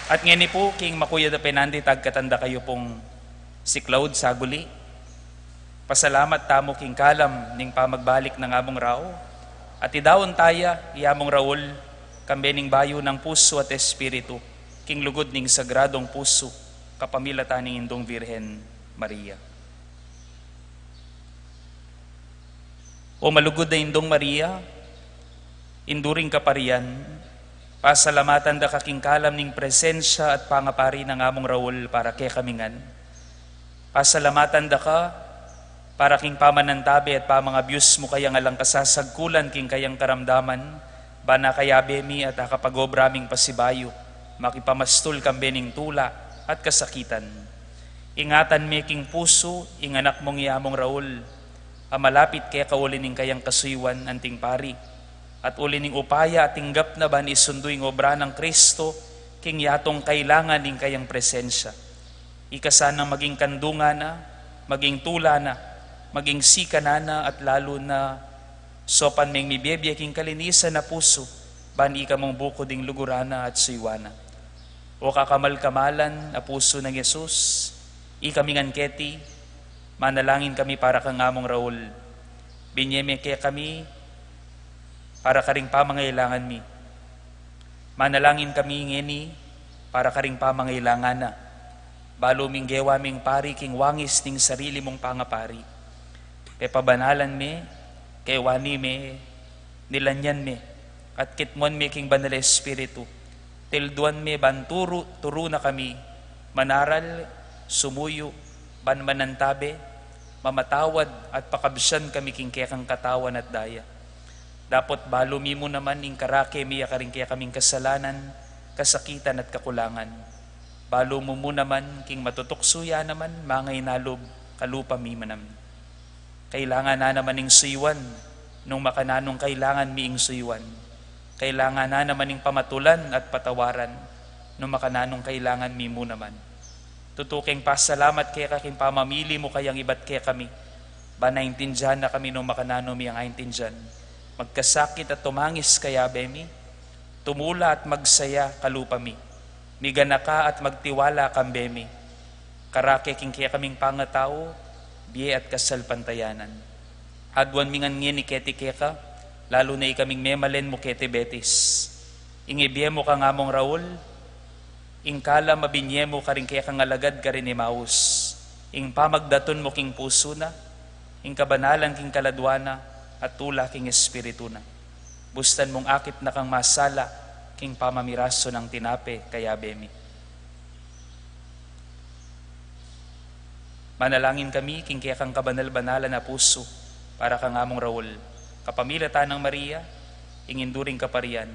At ngeni pu, king makuyad a penandi, tagkatan da kayu pung siklaud saguli. Pasalamat tamu king kalam ning pamagbalik nang Among Rau, at idaun taya i Among Raul, kambe ning bayu nang pusu at espiritu, king lugud ning Sagradong Pusu, kapamilatan ning Indung Virgen Maria. O malugud a Indung Maria, Indu ring Kaparian, pasalamatan da ka king kalam ning presensya at pangapari nang Among Raul para kekami ngan. Pasalamatan da ka para king pamanantabe at pamangabus mu kayang alang kasasagkulan king kayang karamdaman, ban akayabe mi at akapag-obra ming pasibayu, makipamastul kambe ning tula at kasakitan. Ingatan me king pusu ing anak mung i Among Raul, a malapit keka uli ning kayang kasuyuan anting pari, at uli ning upaya a tinggap na ban isundu ing obra nang Kristo king yatung kailangan ning kayang presensya. Ika sanang maging kandungan na, maging tula na, maging sikanan na, at lalu na saupan meng mibie-bie king kalinisan a pusu, ban ika mung bukud ing luguran na at suyuan na. O kakamal-kamalan a pusu nang Jesus, ikami ngan keti, manalangin kami para kang Among Raul. Binye me kekami para karing pamangailangan mi. Manalangin kami ngeni para karing pamangailangan na. Balu ming gewa ming pari king wangis ning sarili mung pangapari. Pepabanalan me, kewani me, nilanyan me, at kitmuan me king Banal a Espiritu. Tilduan me ban turu, turu na kami manaral, sumuyu, ban manantabe, mamatawad, at pakabsian kami king kekang katawan at daya. Dapot balu mi mu naman ing karake mi a karing kekaming kasalanan, kasakitan, at kakulangan. Balu mu mu naman king matutuksu ya naman mangainalub kalupa mi manam. Kailangan na naman ing suyuan, nung makananung kailangan mi ing suyuan. Kailangan na naman ing pamatulan at patawaran, nung makananung kailangan mi mu naman. Tutu keng pasalamat keka king pamamili mu kayang ibat kekami, ban aintindian na kami nung makananu mi yang aintindian. Magkasakit at tumangis kayabe mi, tumula at magsaya kalupa mi, miganaka at magtiwala kambe mi, karake king kekaming pangatau, bie at kasalpantayanan. Aduan mi ngan ngeni keti keka, lalu na ikaming memalen mu keti Betis. Ing ibie mu kang Among Raul, ing kalam a binye mu karing kekang alagad karin Emmaus, ing pamagdatun mu king pusu na, ing kabanalan king kaladua na, at tula king espiritu na. Bustan mung akit na kang masala king pamamirasu nang tinape kayabe mi. Manalangin kami king kekang kabanal-banalan a pusu para kang Among Raul, kapamilatan nang Maria, ing Indu ring Kaparian,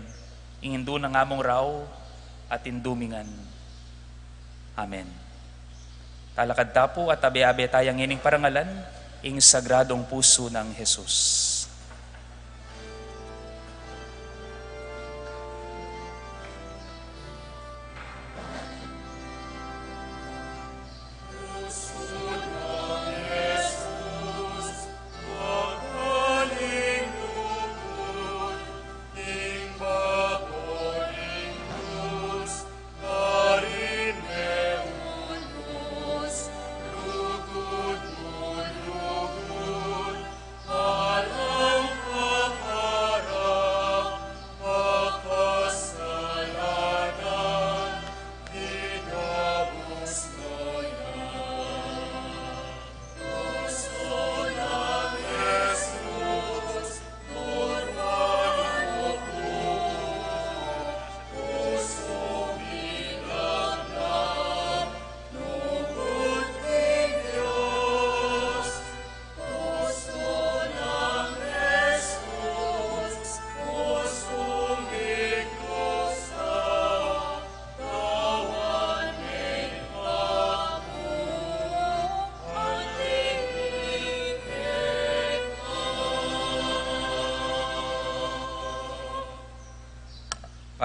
ing Indu nang Among Rau, at Indu mi ngan. Amen. Talakad ta pu at abe-abe taya ngening parangalan ing Sagradong Pusu nang Jesus.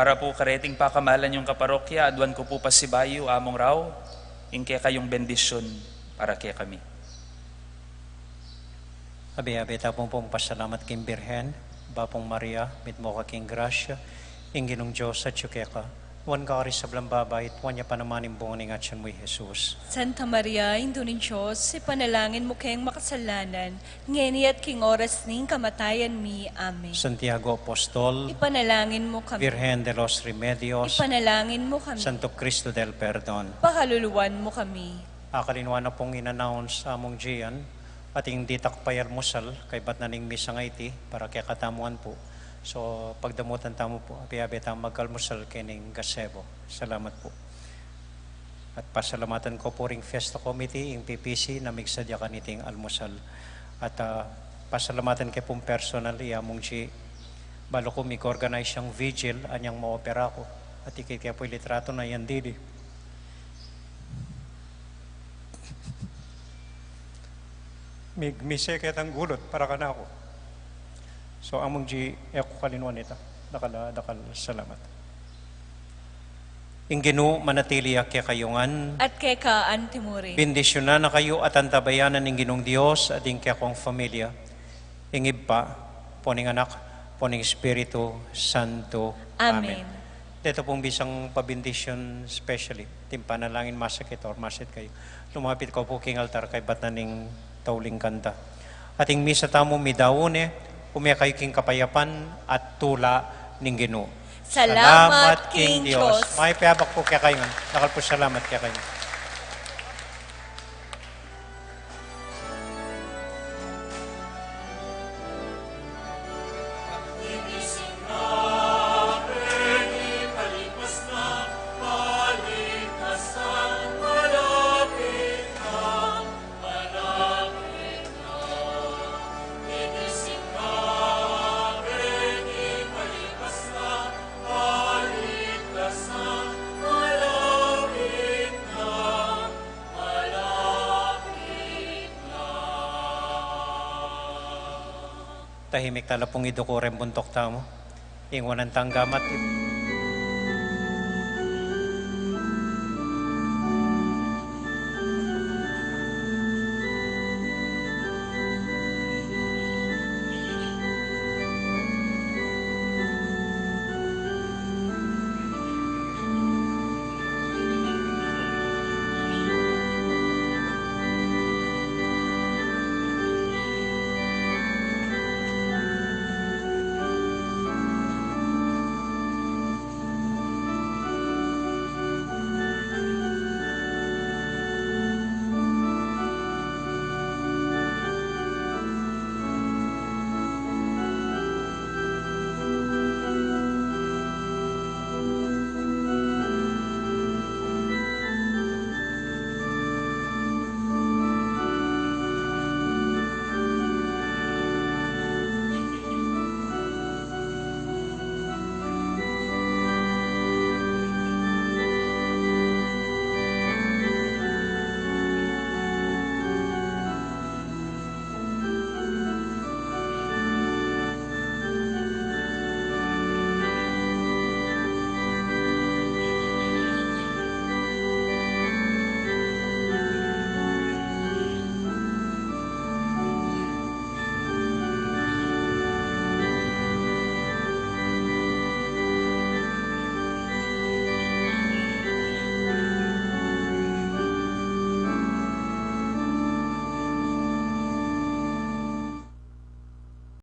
Para pu kareting pakamalan yung kaparokya, aduan ku pu pasibayu, Among Rau, ing kekayung bendisyun para kekami. Abe-abe ta pung pasalamat king Birhen, Bapung Maria, mitmu ka king grasya, ing Ginung Dios atyu keka, nuan ka karing sablang babai, at nuan ya pa naman ing bunga ning atyan mu, i Jesus. Santa Maria, Indu ning Dios, ipanalangin mu keng makasalanan, ngeni at king oras ning kamatayan mi. Amen. Santiago Apostol, ipanalangin mu kami. Virgen de los Remedios, ipanalangin mu kami. Santo Cristo del Perdon, pakaluluan mu kami. Akalinuan na pung in-announce, Among Gian, ating ditak payalmusal, kaybat na ning misa ngeni, para kekatamu ngan pu. So, pagdamutan tamu pu, abe-abe tamu mag-almusal kening gazebo. Salamat pu. At pasalamatan ku pu ring Fiesta Committee, ing P P C, na migsadya kaniting almusal. At, ah, pasalamatan ke pung personal, i Among G, balu ku mig-organize yang vigil, anyang maopera ku. At ikit ke pu ing litratu na yan didi. Mig-, migmisa ketang gulut para kanaku. So, Among G, e ku kalinuan ita. Dakal, dakal salamat. Ing Ginu manatili ya kekayu ngan. At keka anti mu rin. Bendisyunan na kayu at antabayanan ning Ginung Dios at ing kekong familia. Ing Ibpa, ampo ning Anak, ampo ning Espiritu Santo. Amen. Amen. Deta pung bisang pabendisyon specially, ating panalangin masakit or masit kayu, lumapit kayu pu king altar kaybat na ning tauling kanta. Ating misa tamu midaun ne, ume kayu king kapayapan at tula ning Ginu. Salamat king Dios. Mayap a abak pu kekayu ngan. Dakal pung salamat kekayu ngan. Tahimik tala pung iduku reng buntuk tamu. Ing wanan tang gamat,